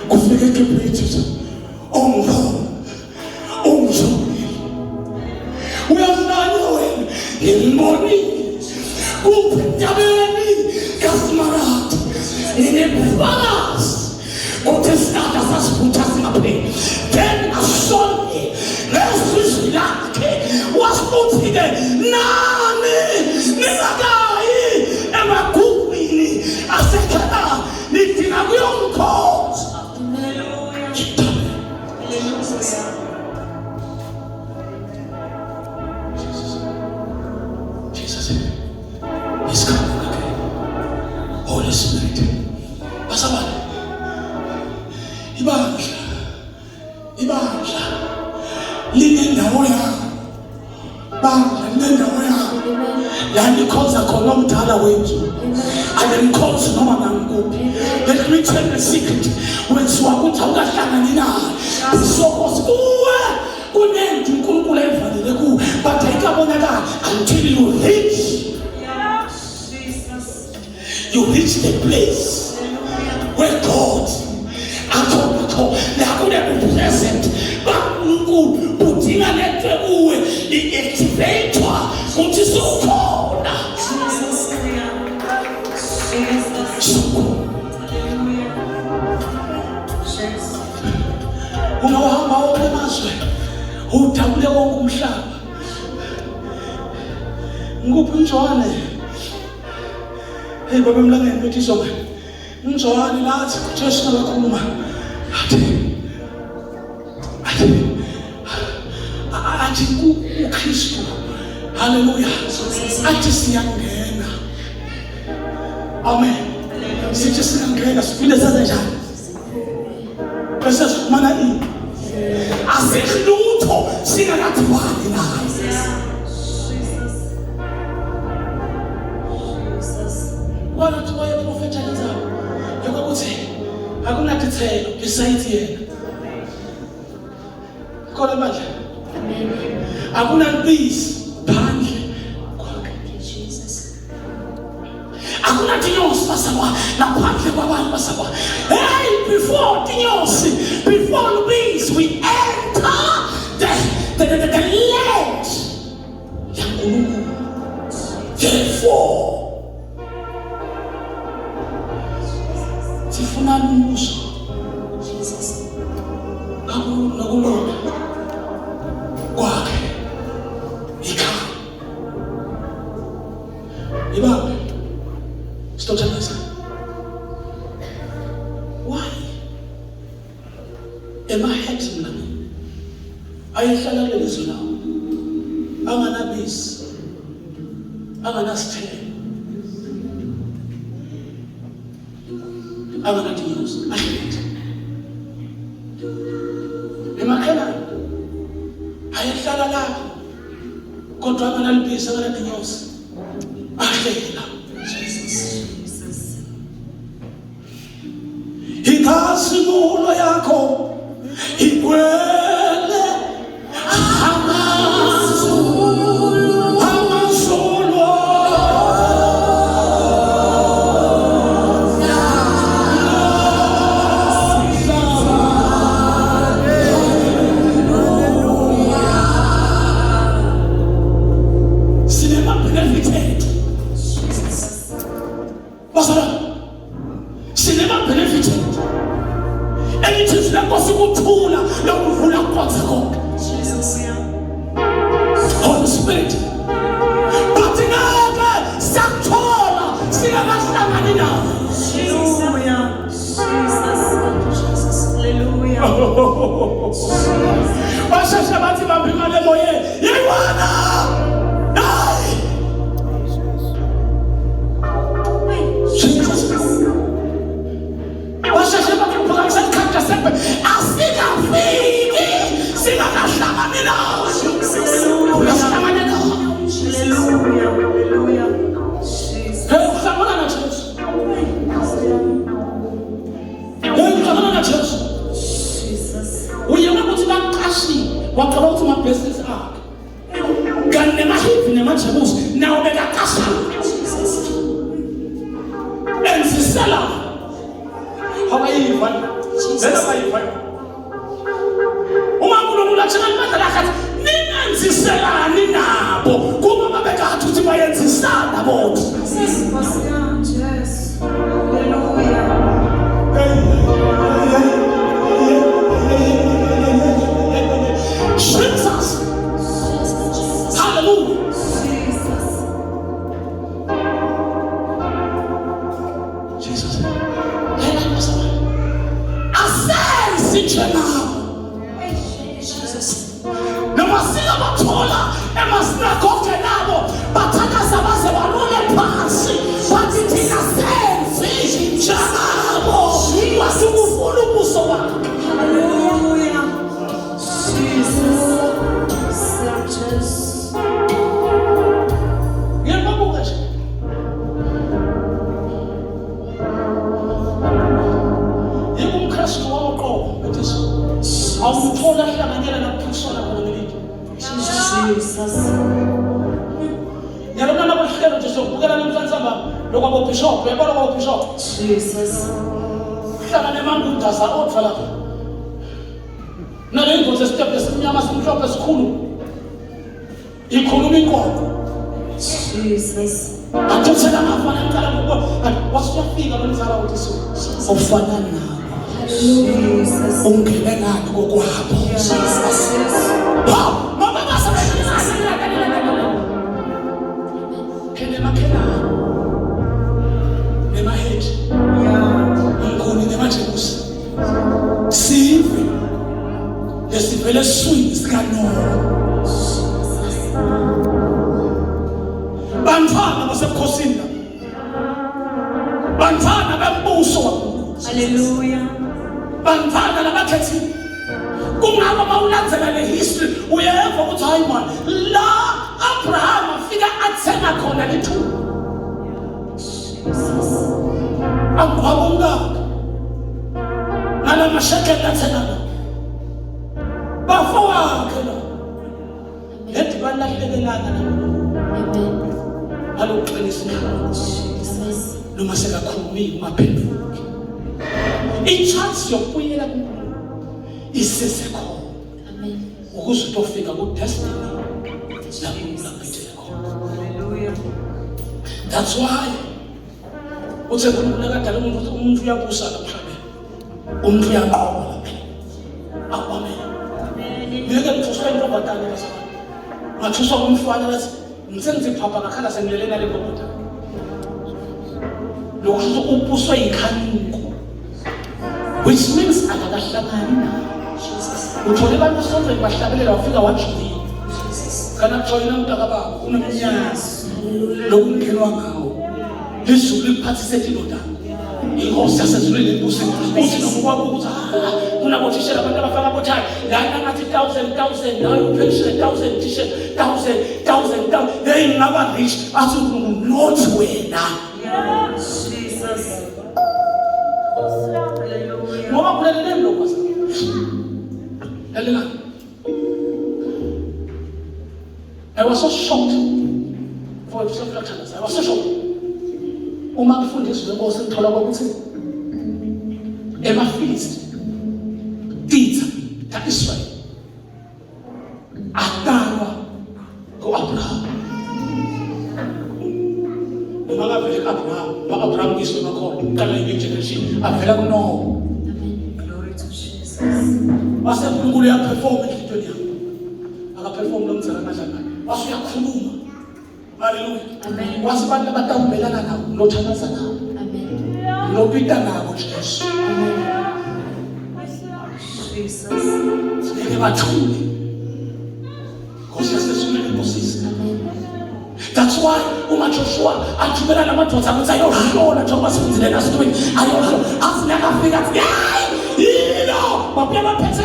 kufika eGibhithe ongihona ungizonile uyahlanya wena ngimbonile kuphi entabeni Ngifakazi ukuthi isihlahla sasivutha singapheli. Then ngasonke ngezwa izwi lakhe wasuthi-ke nani ningakayi emagugwini aseKhenani nidinga kuyongikhonza. Hallelujah. Hallelujah. Jesus is coming again. Holy Spirit. Bazalwane. Ibandla. Ibandla. Linendawo yawo. Bandla linendawo yawo. La nikhonza khona omdala wethu. Anemkhonzi noma ngangikuphi. Let me tell you a secret. Wenziwa ukuthi awukahlangani naye. Because kuwe kunento uNkulunkulu ayivalile kuwe but ayikabonakali until you reach Yeah. Jesus. you reach the place where God akhona khona la kune present baNkulunkulu budinga lento kuwe i-activator ukuthi sukhona. Hallelujah. Jesus. Sukhona. Hallelujah. Jesus. Ungawuhamba wonke amazwe, udabule wonke umhlaba, ngikuphi uJohane? Hey baba, emlangeni bethi izobe uJohane lathi uJesu nakakhuluma athi uKristu, haleluya, athi siyangena, amen, sithi siyangena siphinde senze njani? Bese sifumana ini? Asikho singakadibani naye. Jesus. Jesus. Wanathi wayeprofetha lenzaba yokuthi akunatithelo besides yena khona manje akunalubisi phandle kwakhe. Thank you, Jesus. Akunatinyosi bazalwane ngaphandle kwabantu bazalwane. Hey, before tinyosi, before lubisi, we enter the land yaNkulunkulu. Therefore sifuna umbuso Jesus. kaNkulunkulu nokulunga kwakhe ikhaya ibambe sitothandaza. Why emahethi mna ayehlala kuleli zwe lawo anganabisi, anganasithelo, anganadinyosi, ahlezi emakhelane ayehlala lapho kodwa anganalibisi, anganadinyosi, ahleli lapho? Jesus. Inkazimulo yakho igcwele amazulu, amazulu. Sinema-benefit ethu bazalwane, sinema-benefit ethu elithi izwi lenkosi kuthula lokuvula kukonze konke. Hallelujah. Holy Spirit, but ngeke sakuthola singakahlangani nawe. Hallelujah. Jesus. Jesus. Hallelujah. Basheshe bathi bamba imali emoyeni yeyiwana, hayi. Jesus, basheshe bathi uphakamisa ikhanda sembe, asikafiki singakahlangani nawe. Uyahlangana nawe. Hallelujah. Hallelujah. Jesus. Hey, uhlangana naJesu. Hey, uhlangana naJesu. Jesus. Uyena ukuthi baqashile, wacaba ukuthi amabhizinisi akhe kanti nemahivi nemajebusi nawo bekaqashile enzisela abayiva lena abayiva. Uma uNkulunkulu atshela ibandla lakhe athi ningenziselani nabo kuba babekathi ukuthi bayenzisana bodwa. Nkosi yami, Jesu. Hallelujah. Jesus. Lela bazalwane. Asenzi njengabo. Jesus. Noma singabathola emasinagogeni abo bathandaza baze balule phansi bathi thina senzi njengabo wasukufuna ubuso wakhe. Hallelujah. Jesus. Jesus. Ngiyababuka nje. Yebo umKristu woqobo ethi awumthola ahlanganyela nakuphikiswana khona ngelitshe. Jesus. Ngiyalona nabohlelo nje sokubukela namhlanje samba lokwabo bishop, uyabona kwabo bishop. Jesus. Hlala nemangudaza odwa lapha. Nale ingozi esitebhu esimnyama simhlophe esikhulu. Ikhuluma inkolo. Jesus. Athuthela amafana aqala ukubona. Wasuyafika lo mzala uthi so. Ufana nabo. Jesus. Ungene ngani kokwabo. Jesus. Ha! Mama basa Phela emakhelane. Nemaheji. Yeah. Ngikoni nemajebusi. Sive. Lesivele eswini sikaNowa. Bantwana basebukhosini la. Bantwana bembuso waNkulunkulu. Hallelujah. Bantwana labakhethiwe. Kungako mawulandzela le history uyeva ukuthi hayi man la Abraham afika athenga khona lithuba. Jesus. Angwaba umkakhe. Ngala mashekeli athenga la. Bafowakhe la. Lethi balahlekelana naNkulunkulu. Amen. Alokuqinisa umhlaba. Jesus. Noma sekakhulumile ungaphenduki. I-chance yokubuyela kuNkulunkulu isesekhona. Amen. Ukuze utofika ku-destiny la uNkulunkulu akuphethele khona. Hallelujah. That's why uthe uNkulunkulu akadala umuntu umuntu uyabusa la emhlabeni. Umuntu uyanqoba la emhlabeni. Amen. Ngeke ngithuswe intombazane bazalwane. Ngathuswa umfana lathi ngithe ngiziphapha ngakhala sengilele nale ntombazane. Lokho kusho ukuthi ubuswe yikhanuko. Which means akakahlangani naye. Uthole abantu esontweni bahlabelela wafika wajoyina. Kana kujoyina mntakababa uneminyaka lokungenwa ngawo. Lizulu likuphathise indoda. Inkosi yasezulwini ibuse uthi noma kwakho ukuthi ah kunabothishela abantu abafaka abothayi lana ngathi 1000 1000 nayo pension 1000 thisha 1000 1000 1000 hey ngaba rich athi uNkulunkulu not wena. Yeah. Jesus. Hallelujah. Ngoba kulaleleni lokho lalela. I was so shocked for I was so shocked. Uma ngifunda izwi lenkosi ngithola ukuthi emaFilisti titha ka-Israyeli atalwa ku-Abraham. Noma ngavele ku-Abraham, ba-Abraham uyise wakhona, uqala i-new generation, avela kuNowa. Glory to Jesus. Wase uNkulunkulu uyaperform enhlitweni yakho. Akaperform lo mzala amadla ngakhe. Wase uyakhuluma. Hallelujah. Amen. Wase abantu abatawumelana nabo, lothandaza nabo. Amen. Lopita nabo Jesu. Jesus. Ngeke bathule. Nkosi yasezulwini ibusise. That's why uma Joshua athumela lamadoda ukuthi ayohlola njengoba sifundile last week ayohlola athi nakafika athi hayi yilo babuye baphethe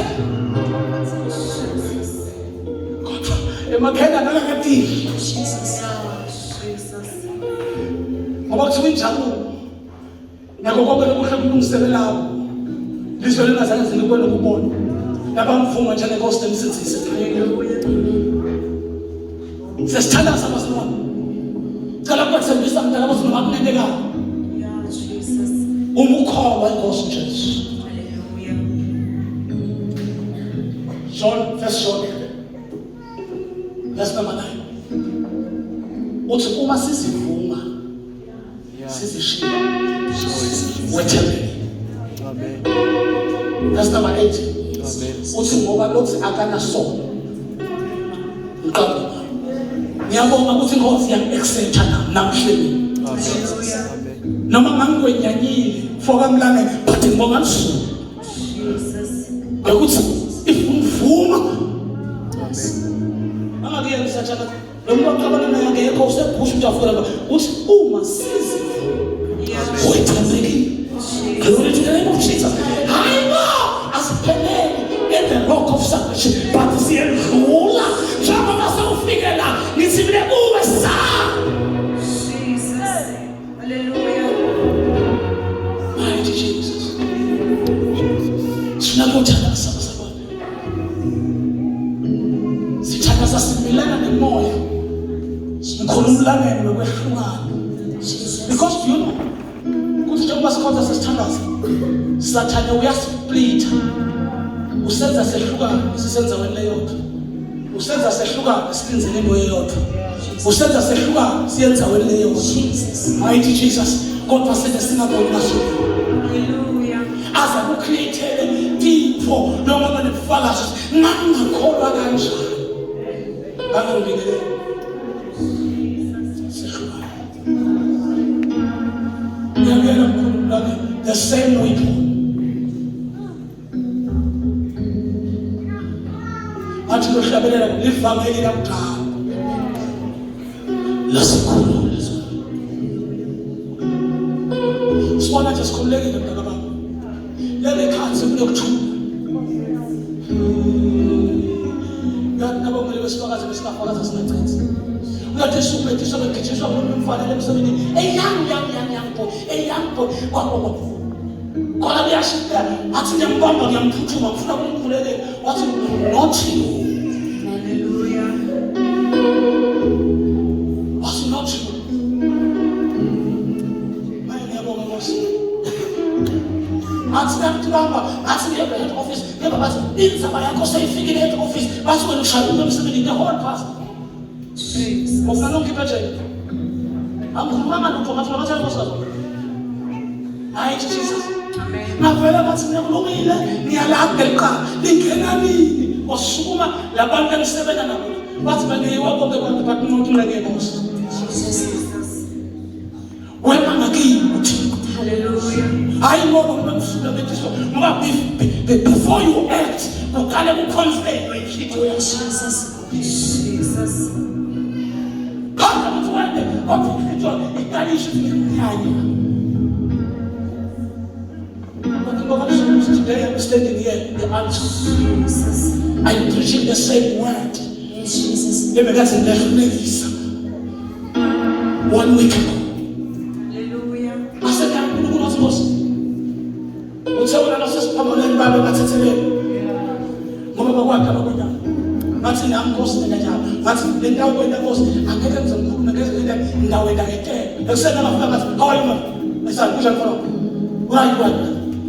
kodwa emakhena nalakadili Jesus. Jesus. Ngoba kuthiwa injabulo nako konke lokuhle kulungiselelabo lizwe lingazange zilikwe nokubona nabamvuma njengenkosi nemsindisi. Hallelujah. Sesithandaza bazalwane. Cela kwethembisa mntaka ukuthi noma kunentekayo Yeah, Jesus. uma ukholwa inkosi Jesu. Hallelujah. John, first John verse number 9 uthi uma sizivuma sizishiya wethembekile. Amen. Verse number 8 Amen. uthi ngoba lothi akanasono ngiqamba ngayo. Ngiyabonga ukuthi inkosi yangi-accepta namhleni. Amen. Amen. Noma ngangikwenyanyile mfoka mlangeni but ngibonga lisuku. Jesus. Ukuthi if ngivuma angakuyena usathana lo muntu oxabana naye akekho usebhusha ukuthi afuna uthi uma sizivuma wethembekile. Glory to the name of Jesus. Hayi bo, asipheleli in the rock of salvation, but siyedlula njengoba sewufike la ngithi mina kuwe sa. Jesus. Hallelujah. Mighty Jesus. Sinakuthandaza bazalwane. Sithandaza simelana nemoya. Ngikhuluma umlangeni wekwehlukana. Because you know kuthi njengoba sikhonza sesithandaza Sathane uyasplitha. Usenza sehlukane sisenzaweni leyodwa. Usenza sehlukane silinzele into eyodwa. Usenza sehlukane siyenzaweni leyodwa. Jesus. Mighty Jesus. Kodwa senze singaboni ngaso. Hallelujah. Aze kucreatele tipho noma banebufakazi ngangakholwa kanjani. Ngangibingelele. Sehlukane. Ngiyabuyela mkhulu mlami the same weapon. Athi lohlabelela livangeli lakudala. Lasikhulula. Sibona nje sikhululekile mntaka baba. Lele khathi kunokuthula. Yathi nabo kumele besifakaze besingafakaza singachithi. Uyathi esubethiswa begijiswa ngumuntu umfana emsebenzini. A young young young young boy, a young boy. Kwakho khona kuyashintsha. Athi ngiyambamba ngiyamphuthuma ngifuna ukumkhulekela. Wathi not you. Hallelujah. Wathi not you. Manje ngiyabonga Nkosi. Athi ngiyakubamba, athi ngiyeba head office, ngiyeba bathi indzaba yakho seyifikile head office. Bathi wena ushaya umuntu emsebenzini the whole past. Jesus. Ufuna nongikhipha ejele. Angikhulumanga lutho ngathi ngathi nkosikazi. Hayi Jesus. Amen. Ngavela ngathi mina kulungile ngiyalapha liqala lingena nini wasukuma labantu engisebenza nabo bathi bangeyiwa konke konke but not ngeke Nkosi. Jesus. Wena ngakini uThixo. Hallelujah. Hayi ngoba ngimsuka bethiswa ngoba before you act kuqale kuconfirm inhliziyo yakho. Jesus. Jesus. Phambi kokuthi wende kodwa inhliziyo iqalishe ukuthi ngiyanya. Today I'm standing here in the altar. Jesus. I'm preaching the same word. Yes, Jesus. Ebekathi ngiyahlulekisa. One week ago. Hallelujah. Asethi uNkulunkulu wathi Nkosi. Uthe wena nasesiphambanweni babe bathethelele. Ngoba bakwakhe abakwenda. Ngathi nami Nkosi mina njalo. Ngathi le ndawo kwenda Nkosi angeke ngize ngikhulume ngeze ngenda ndawo enda ngetele. Ekuseni ngafika ngathi how are you man? I said kunjani mfana? Right right.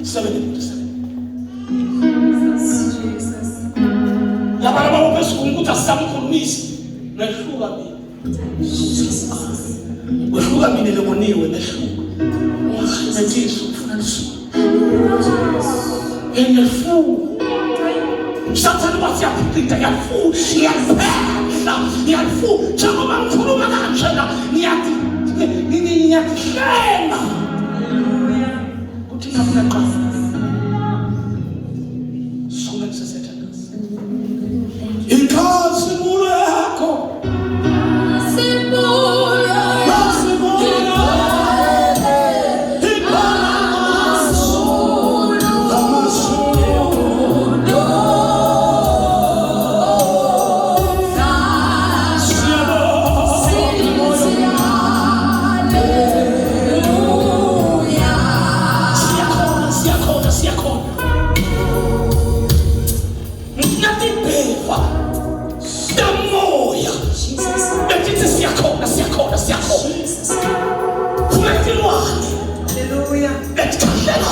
7:47. Jesus. Jesus. Laba laba phezulu ukuthi asisamkhulumisi. Ngehluka mina. Wehluka mina leboniwe ngehluka. Bethiso ufuna lisuku. Ngiyalifuka. Sathane wathi yaphika yafuka ngiyaphehla ngiyafuka njengoba ngikhuluma kanje la ngiyathi ngiyatihlenga Hallelujah. kuthi ngafuna qala sukume kusesethandaza inkazimulo yakho inkazimulo amazulu Siyakhona, siyakhona, siyakhona. Ngifuna tamoya. Betithi siyakhona, siyakhona, siyakhona. Funa tilwane. Hallelujah. Letikhahlela.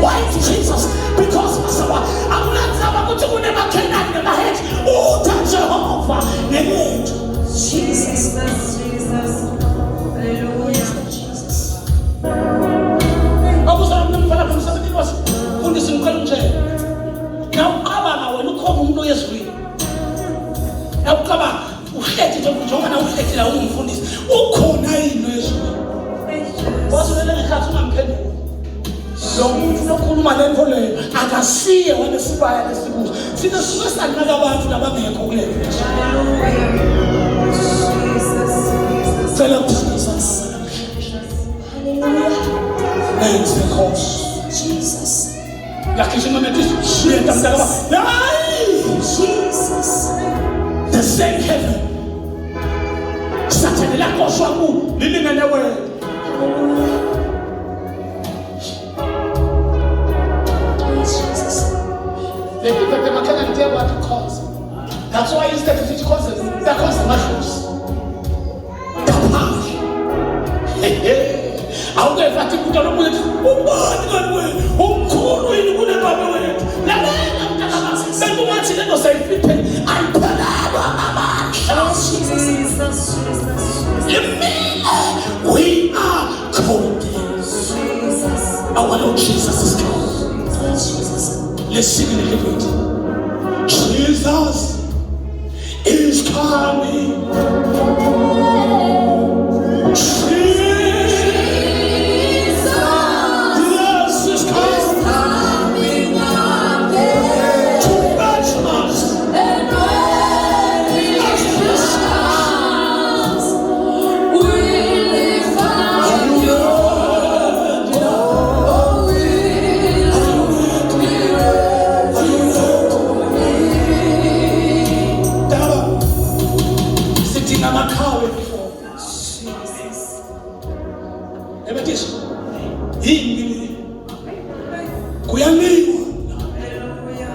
Why Jesus? Because masawa akunandzaba ukuthi kunemakhenani nemahethi utha Jehova ngelethu. Jesus. Jesus. Hallelujah. Jesus. Awuzana mfana msebenzini wase fundisi ngicela ungitshele. Nawuqabanga wena ukhona umuntu oyezulwini. Nawuqabanga uhleti nje njengoba na uhleti la ungumfundisi ukhona yini oyezulwini? Ungamphenduli. Lo muntu lokhuluma le nto leyo akasiye walesibaya lesikuso. Thina suke sanaka abantu labangekho kule nto. Hallelujah. Jesus. Jesus. Cela ukuthandaza nawe namhlanje. Hallelujah. Nenze Nkosi. Jesus. Yagijima nethi shiyeta mntakaba. Hayi! Jesus. The same heaven. Sathane lakoshwa ku lilingene wena. Hallelujah. Yes, Jesus. Le nto emakhaya ngiyakwazi ukukhonza. That's why instead of it causes, that causes amadlozi. Ngaphandle. Awungeva athi umuntu lomunye uthi ubani kanti wena umkhulu yini kunebaba wethu. Lalela mntakababa, bekungathi lento seyifithe ayiphelelwa amandla. Jesus. Jesus. Jesus. Limile. We are going there. Jesus. Our Lord Jesus is coming. Yes, Jesus. Let's sing it a little bit. Jesus is coming. Jesus is coming to fetch us. As his sons. Are you ready? Are you ready? Daba, sidinga amaqhawe before. Jesus. Ebethisha, yini le? Kuyaliwa. Hallelujah.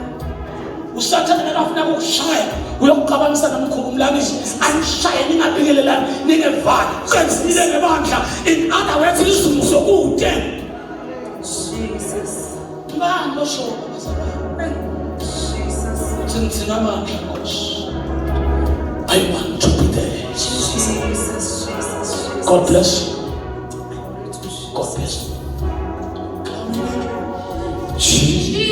Usathane nakafuna ukukushaya uyokuxabanisa nomkhulu umlangisi anishaye ningabingelelani ningevani qenzile ngebandla. In other words, izulu sokude. Jesus. Ngani losho bazalwane? Jesus. Uthi ngidinga amandla Nkosi. I want to be there. Jesus. Jesus. Jesus. God bless you. God bless you. Jesus.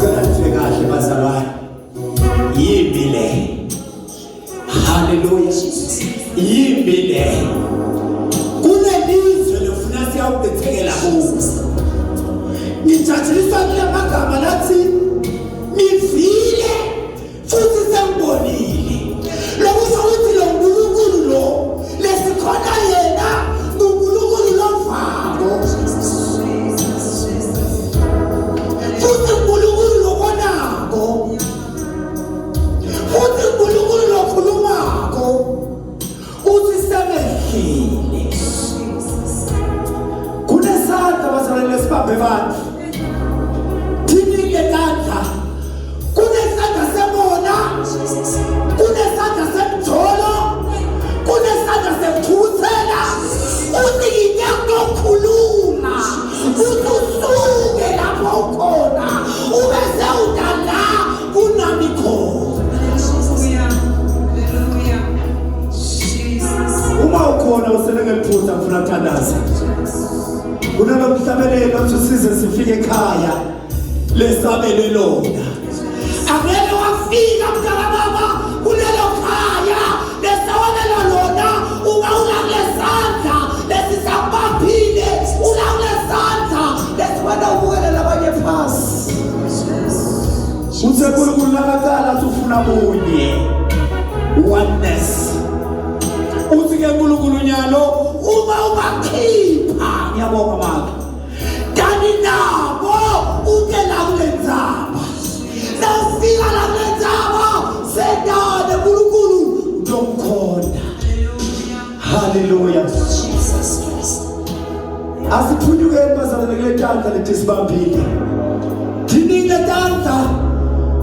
Kahle kahle bazalwane. Yimbi le. Hallelujah. Yimbi le. Kunelizwe lofuna siyawubethekela kuwo. Ngijatshuliswa kule magama lathi nivile futhi sengibonile. Lokusho ukuthi lo nkulunkulu lo lesikhona yena uNkulunkulu lovako. Jesus. Jesus. Futhi uNkulunkulu lobonako, futhi uNkulunkulu lokhulumako, uthi semehlile. Jesus. Kunesandla bazalwane lesibambe bantu thini tandla, kunesandla semona, kunesandla semjolo, kunesandla sekuthukuthela. Uthi ngite kuyokhuluma, uthi usuke lapho ukhona ube sewudala kunami khona. Hallelujah. Hallelujah. Jesus. Uma ukhona usele ngeliphutha, ngifuna kuthandaza. Kunalomhlabelelo othi size sifike ekhaya lesabele lona. Angeke wafika mntakababa kulelo khaya lesawalela lona uma ulakulesandla lesisakubambile, ulakulesandla lesiwena ubukele labanye phasi. Uthe uNkulunkulu nakaqala athi ufuna bunye, oneness. Uthi ke uNkulunkulu nyalo uma ubakhipha, ngiyabonga mama kani nabo ute la kule ndzaba, nawufika la kule ndzaba sendane uNkulunkulu utomkhonda. Hallelujah. Haleluya. Jesus Christ. Asiphunyukeni bazalwane kule tandla letisibambile. Thini le tandla?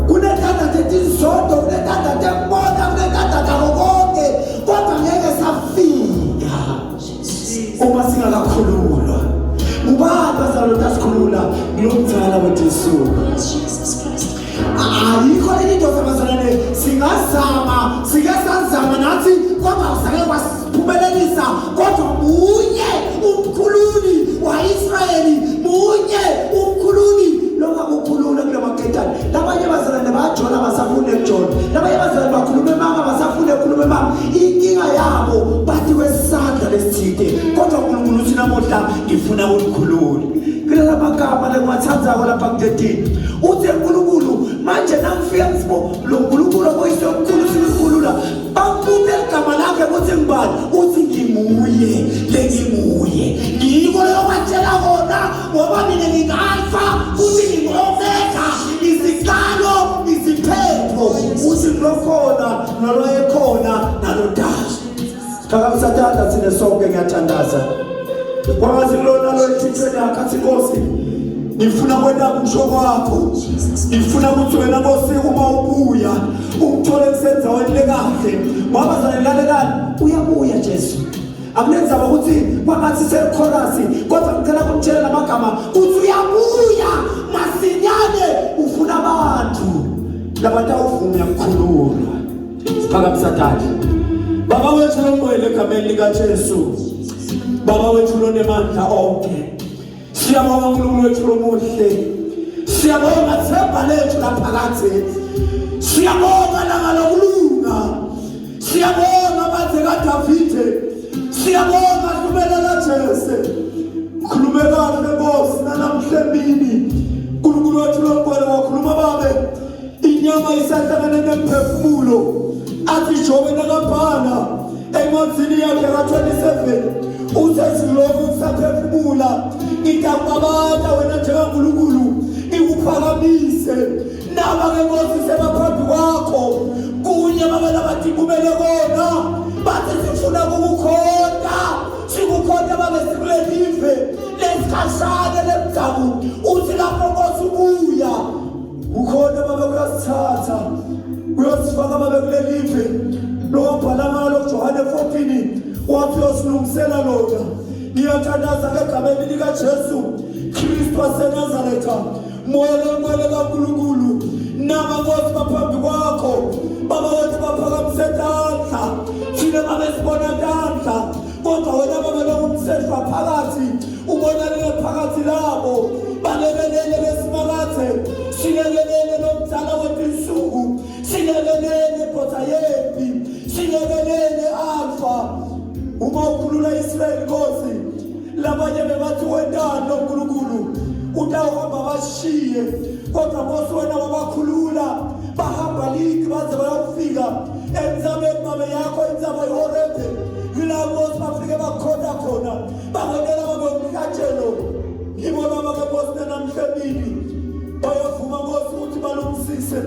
Kunetandla tetinzondo, kunetandla tekubona, kunetandla tako konke, kodwa ngeke safika. Uma singakakhululwa, ubani bazalwane otasikhulula ngilomdzala wetinsuku? Ayikho leli ndoda bazalwane, singazama, sike sazama nathi kwangazange kwasiphumelelisa, kodwa munye umkhululi wa-Israyeli, munye umkhululi longakukhulula kula maketane. Labanye bazalwane bayajola, basafuna ukujola. Labanye bazalwane bakhuluma emanga, basafuna ukukhuluma emanga. Inkinga yabo bathi kwesandla lesithide, kodwa uNkulunkulu uthi namuhla ngifuna ukukhulula. Kulala magama lengiwathandzako lapha kutetini, uthi uNkulunkulu manje nangifika ngisibo lo Nkulunkulu oyise omkhulu sikukhulula, bambuke igama lakhe ukuthi ngibani, uthi nginguye lenginguye, ngiko leyobatshela kona, ngoba mina ngingu-Alfa futhi ngingu-Omega, isiqalo isiphetho, uthi ngilokhona naloyekhona nalodala. Phakamisa tandla thina sonke, ngiyathandaza kwangathi kulona lo ethithweni yakho, athi Nkosi, ngifuna kwenta kusho kwakho, ngifuna ukuthi wena Nkosi uma ubuya ungithole kusendaweni lekahle. Ngoba zanelalelani, uyabuya Jesu. Akunenzaba ukuthi kwangathi selikhorasi, kodwa ngicela kumtshela lamagama uthi uyabuya masinyane, ufuna abantu labatawuvuma kukhululwa. Siphakamisa tandla. Baba wethu longcwele, egameni likaJesu, Baba wethu lonemandla onke, siyabonga uNkulunkulu wethu lomuhle, siyabonga themba lethu laphakadze, siyabonga langa lokulunga, siyabonga bathe kaDavide, siyabonga hlumelela Jese. Khulume kahle Nkosi nanamhla emini, uNkulunkulu wethu longcwele, wakhuluma babe inyama isahlangane nemphefumulo, athi Jobe nakabhala encwadini yakhe ka-27 uthe silokhu kusaphefumula, ngidakubabata wena njengaNkulunkulu, ngikuphakamise. Naba ke Nkosi sebaphambi kwakho kunye babe labathi kumele kona, bathi sifuna ukukukhonta, sikukhonta babe sikulelive lesikhashana lemdabu. Uthi lapho Nkosi ubuya ukhona babe kuyasithatha uyosifaka babe kulelive lowabhala ngalo kuJohane 14, wathi uyosilungisela lona. Ngiyathandaza ngegameni likaJesu Kristu waseNazaretha, Moya longcwele kaNkulunkulu, nama Nkosi baphambi kwakho baba wethu, baphakamise tandla, thina babe sibona tandla, kodwa wena babe longumseshwa phakathi, ubona phakathi labo. Balekelele besimakathe, silekelele lomdala wetinsuku, silekelele bhotha yempi, silekelele Alfa. Uma ukhulula Israyeli Nkosi, labanye bebathi wentani lo Nkulunkulu, utawuhamba bashiye, kodwa Nkosi wena wabakhulula, bahamba ligi baze bayofika entsabeni babe yakho, intsaba iHorebe, yila Nkosi bafike bakhona khona, bakwentela babe umhlatshelo. Ngibo laba ke Nkosi namhla emini bayavuma Nkosi ukuthi balungisise,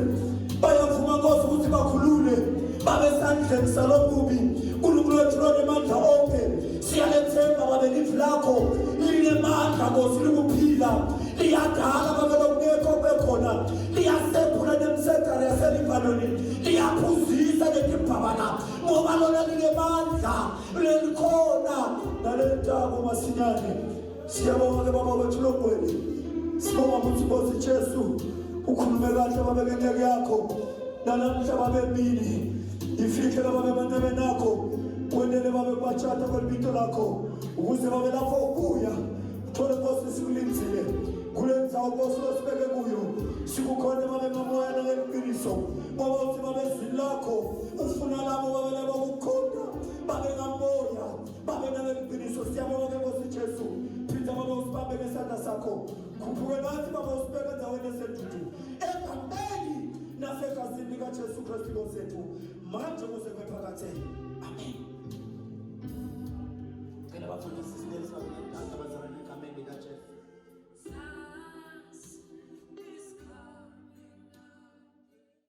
bayavuma Nkosi ukuthi bakhulule babe sandleni salobubi. Nkulunkulu wethu lonemandla onke, siyalethemba babe livi lakho linemandla Nkosi, likuphila, liyadala babe lokungekho kube khona, liyasephula nemsedari yaseLibanoni, liyaphuzisa netimbabala, ngoba lona linemandla, lelikhona nalelitako masinyane. Siyabonga ke baba wethu longcwele, sibonga ukuthi Nkosi Jesu ukhulume kahle babe ngenceke yakho nanamuhla babe emini, ifihle babe emanxebeni akho, wenele babe kubatshata kwelibito lakho, ukuze babe lapho ubuya uthole Nkosi sikulinzile kule ndzawo Nkosi losibeke kuyo, sikukhona babe ngamoya nangeliqiniso, ngoba uthi babe ezwini lakho ufuna labo babe labakukhonta babe ngamoya babe nangeliqiniso. Siyabonga ke Nkosi Jesu, phinda baba usibambe ngesandla sakho, khuphuke nathi baba, usibeke endaweni esedudu, egameni nasegazini likaJesu Kristu Nkosi yethu, manje kuze kube phakadze, amen. Cela bafundisi sibele sibabili.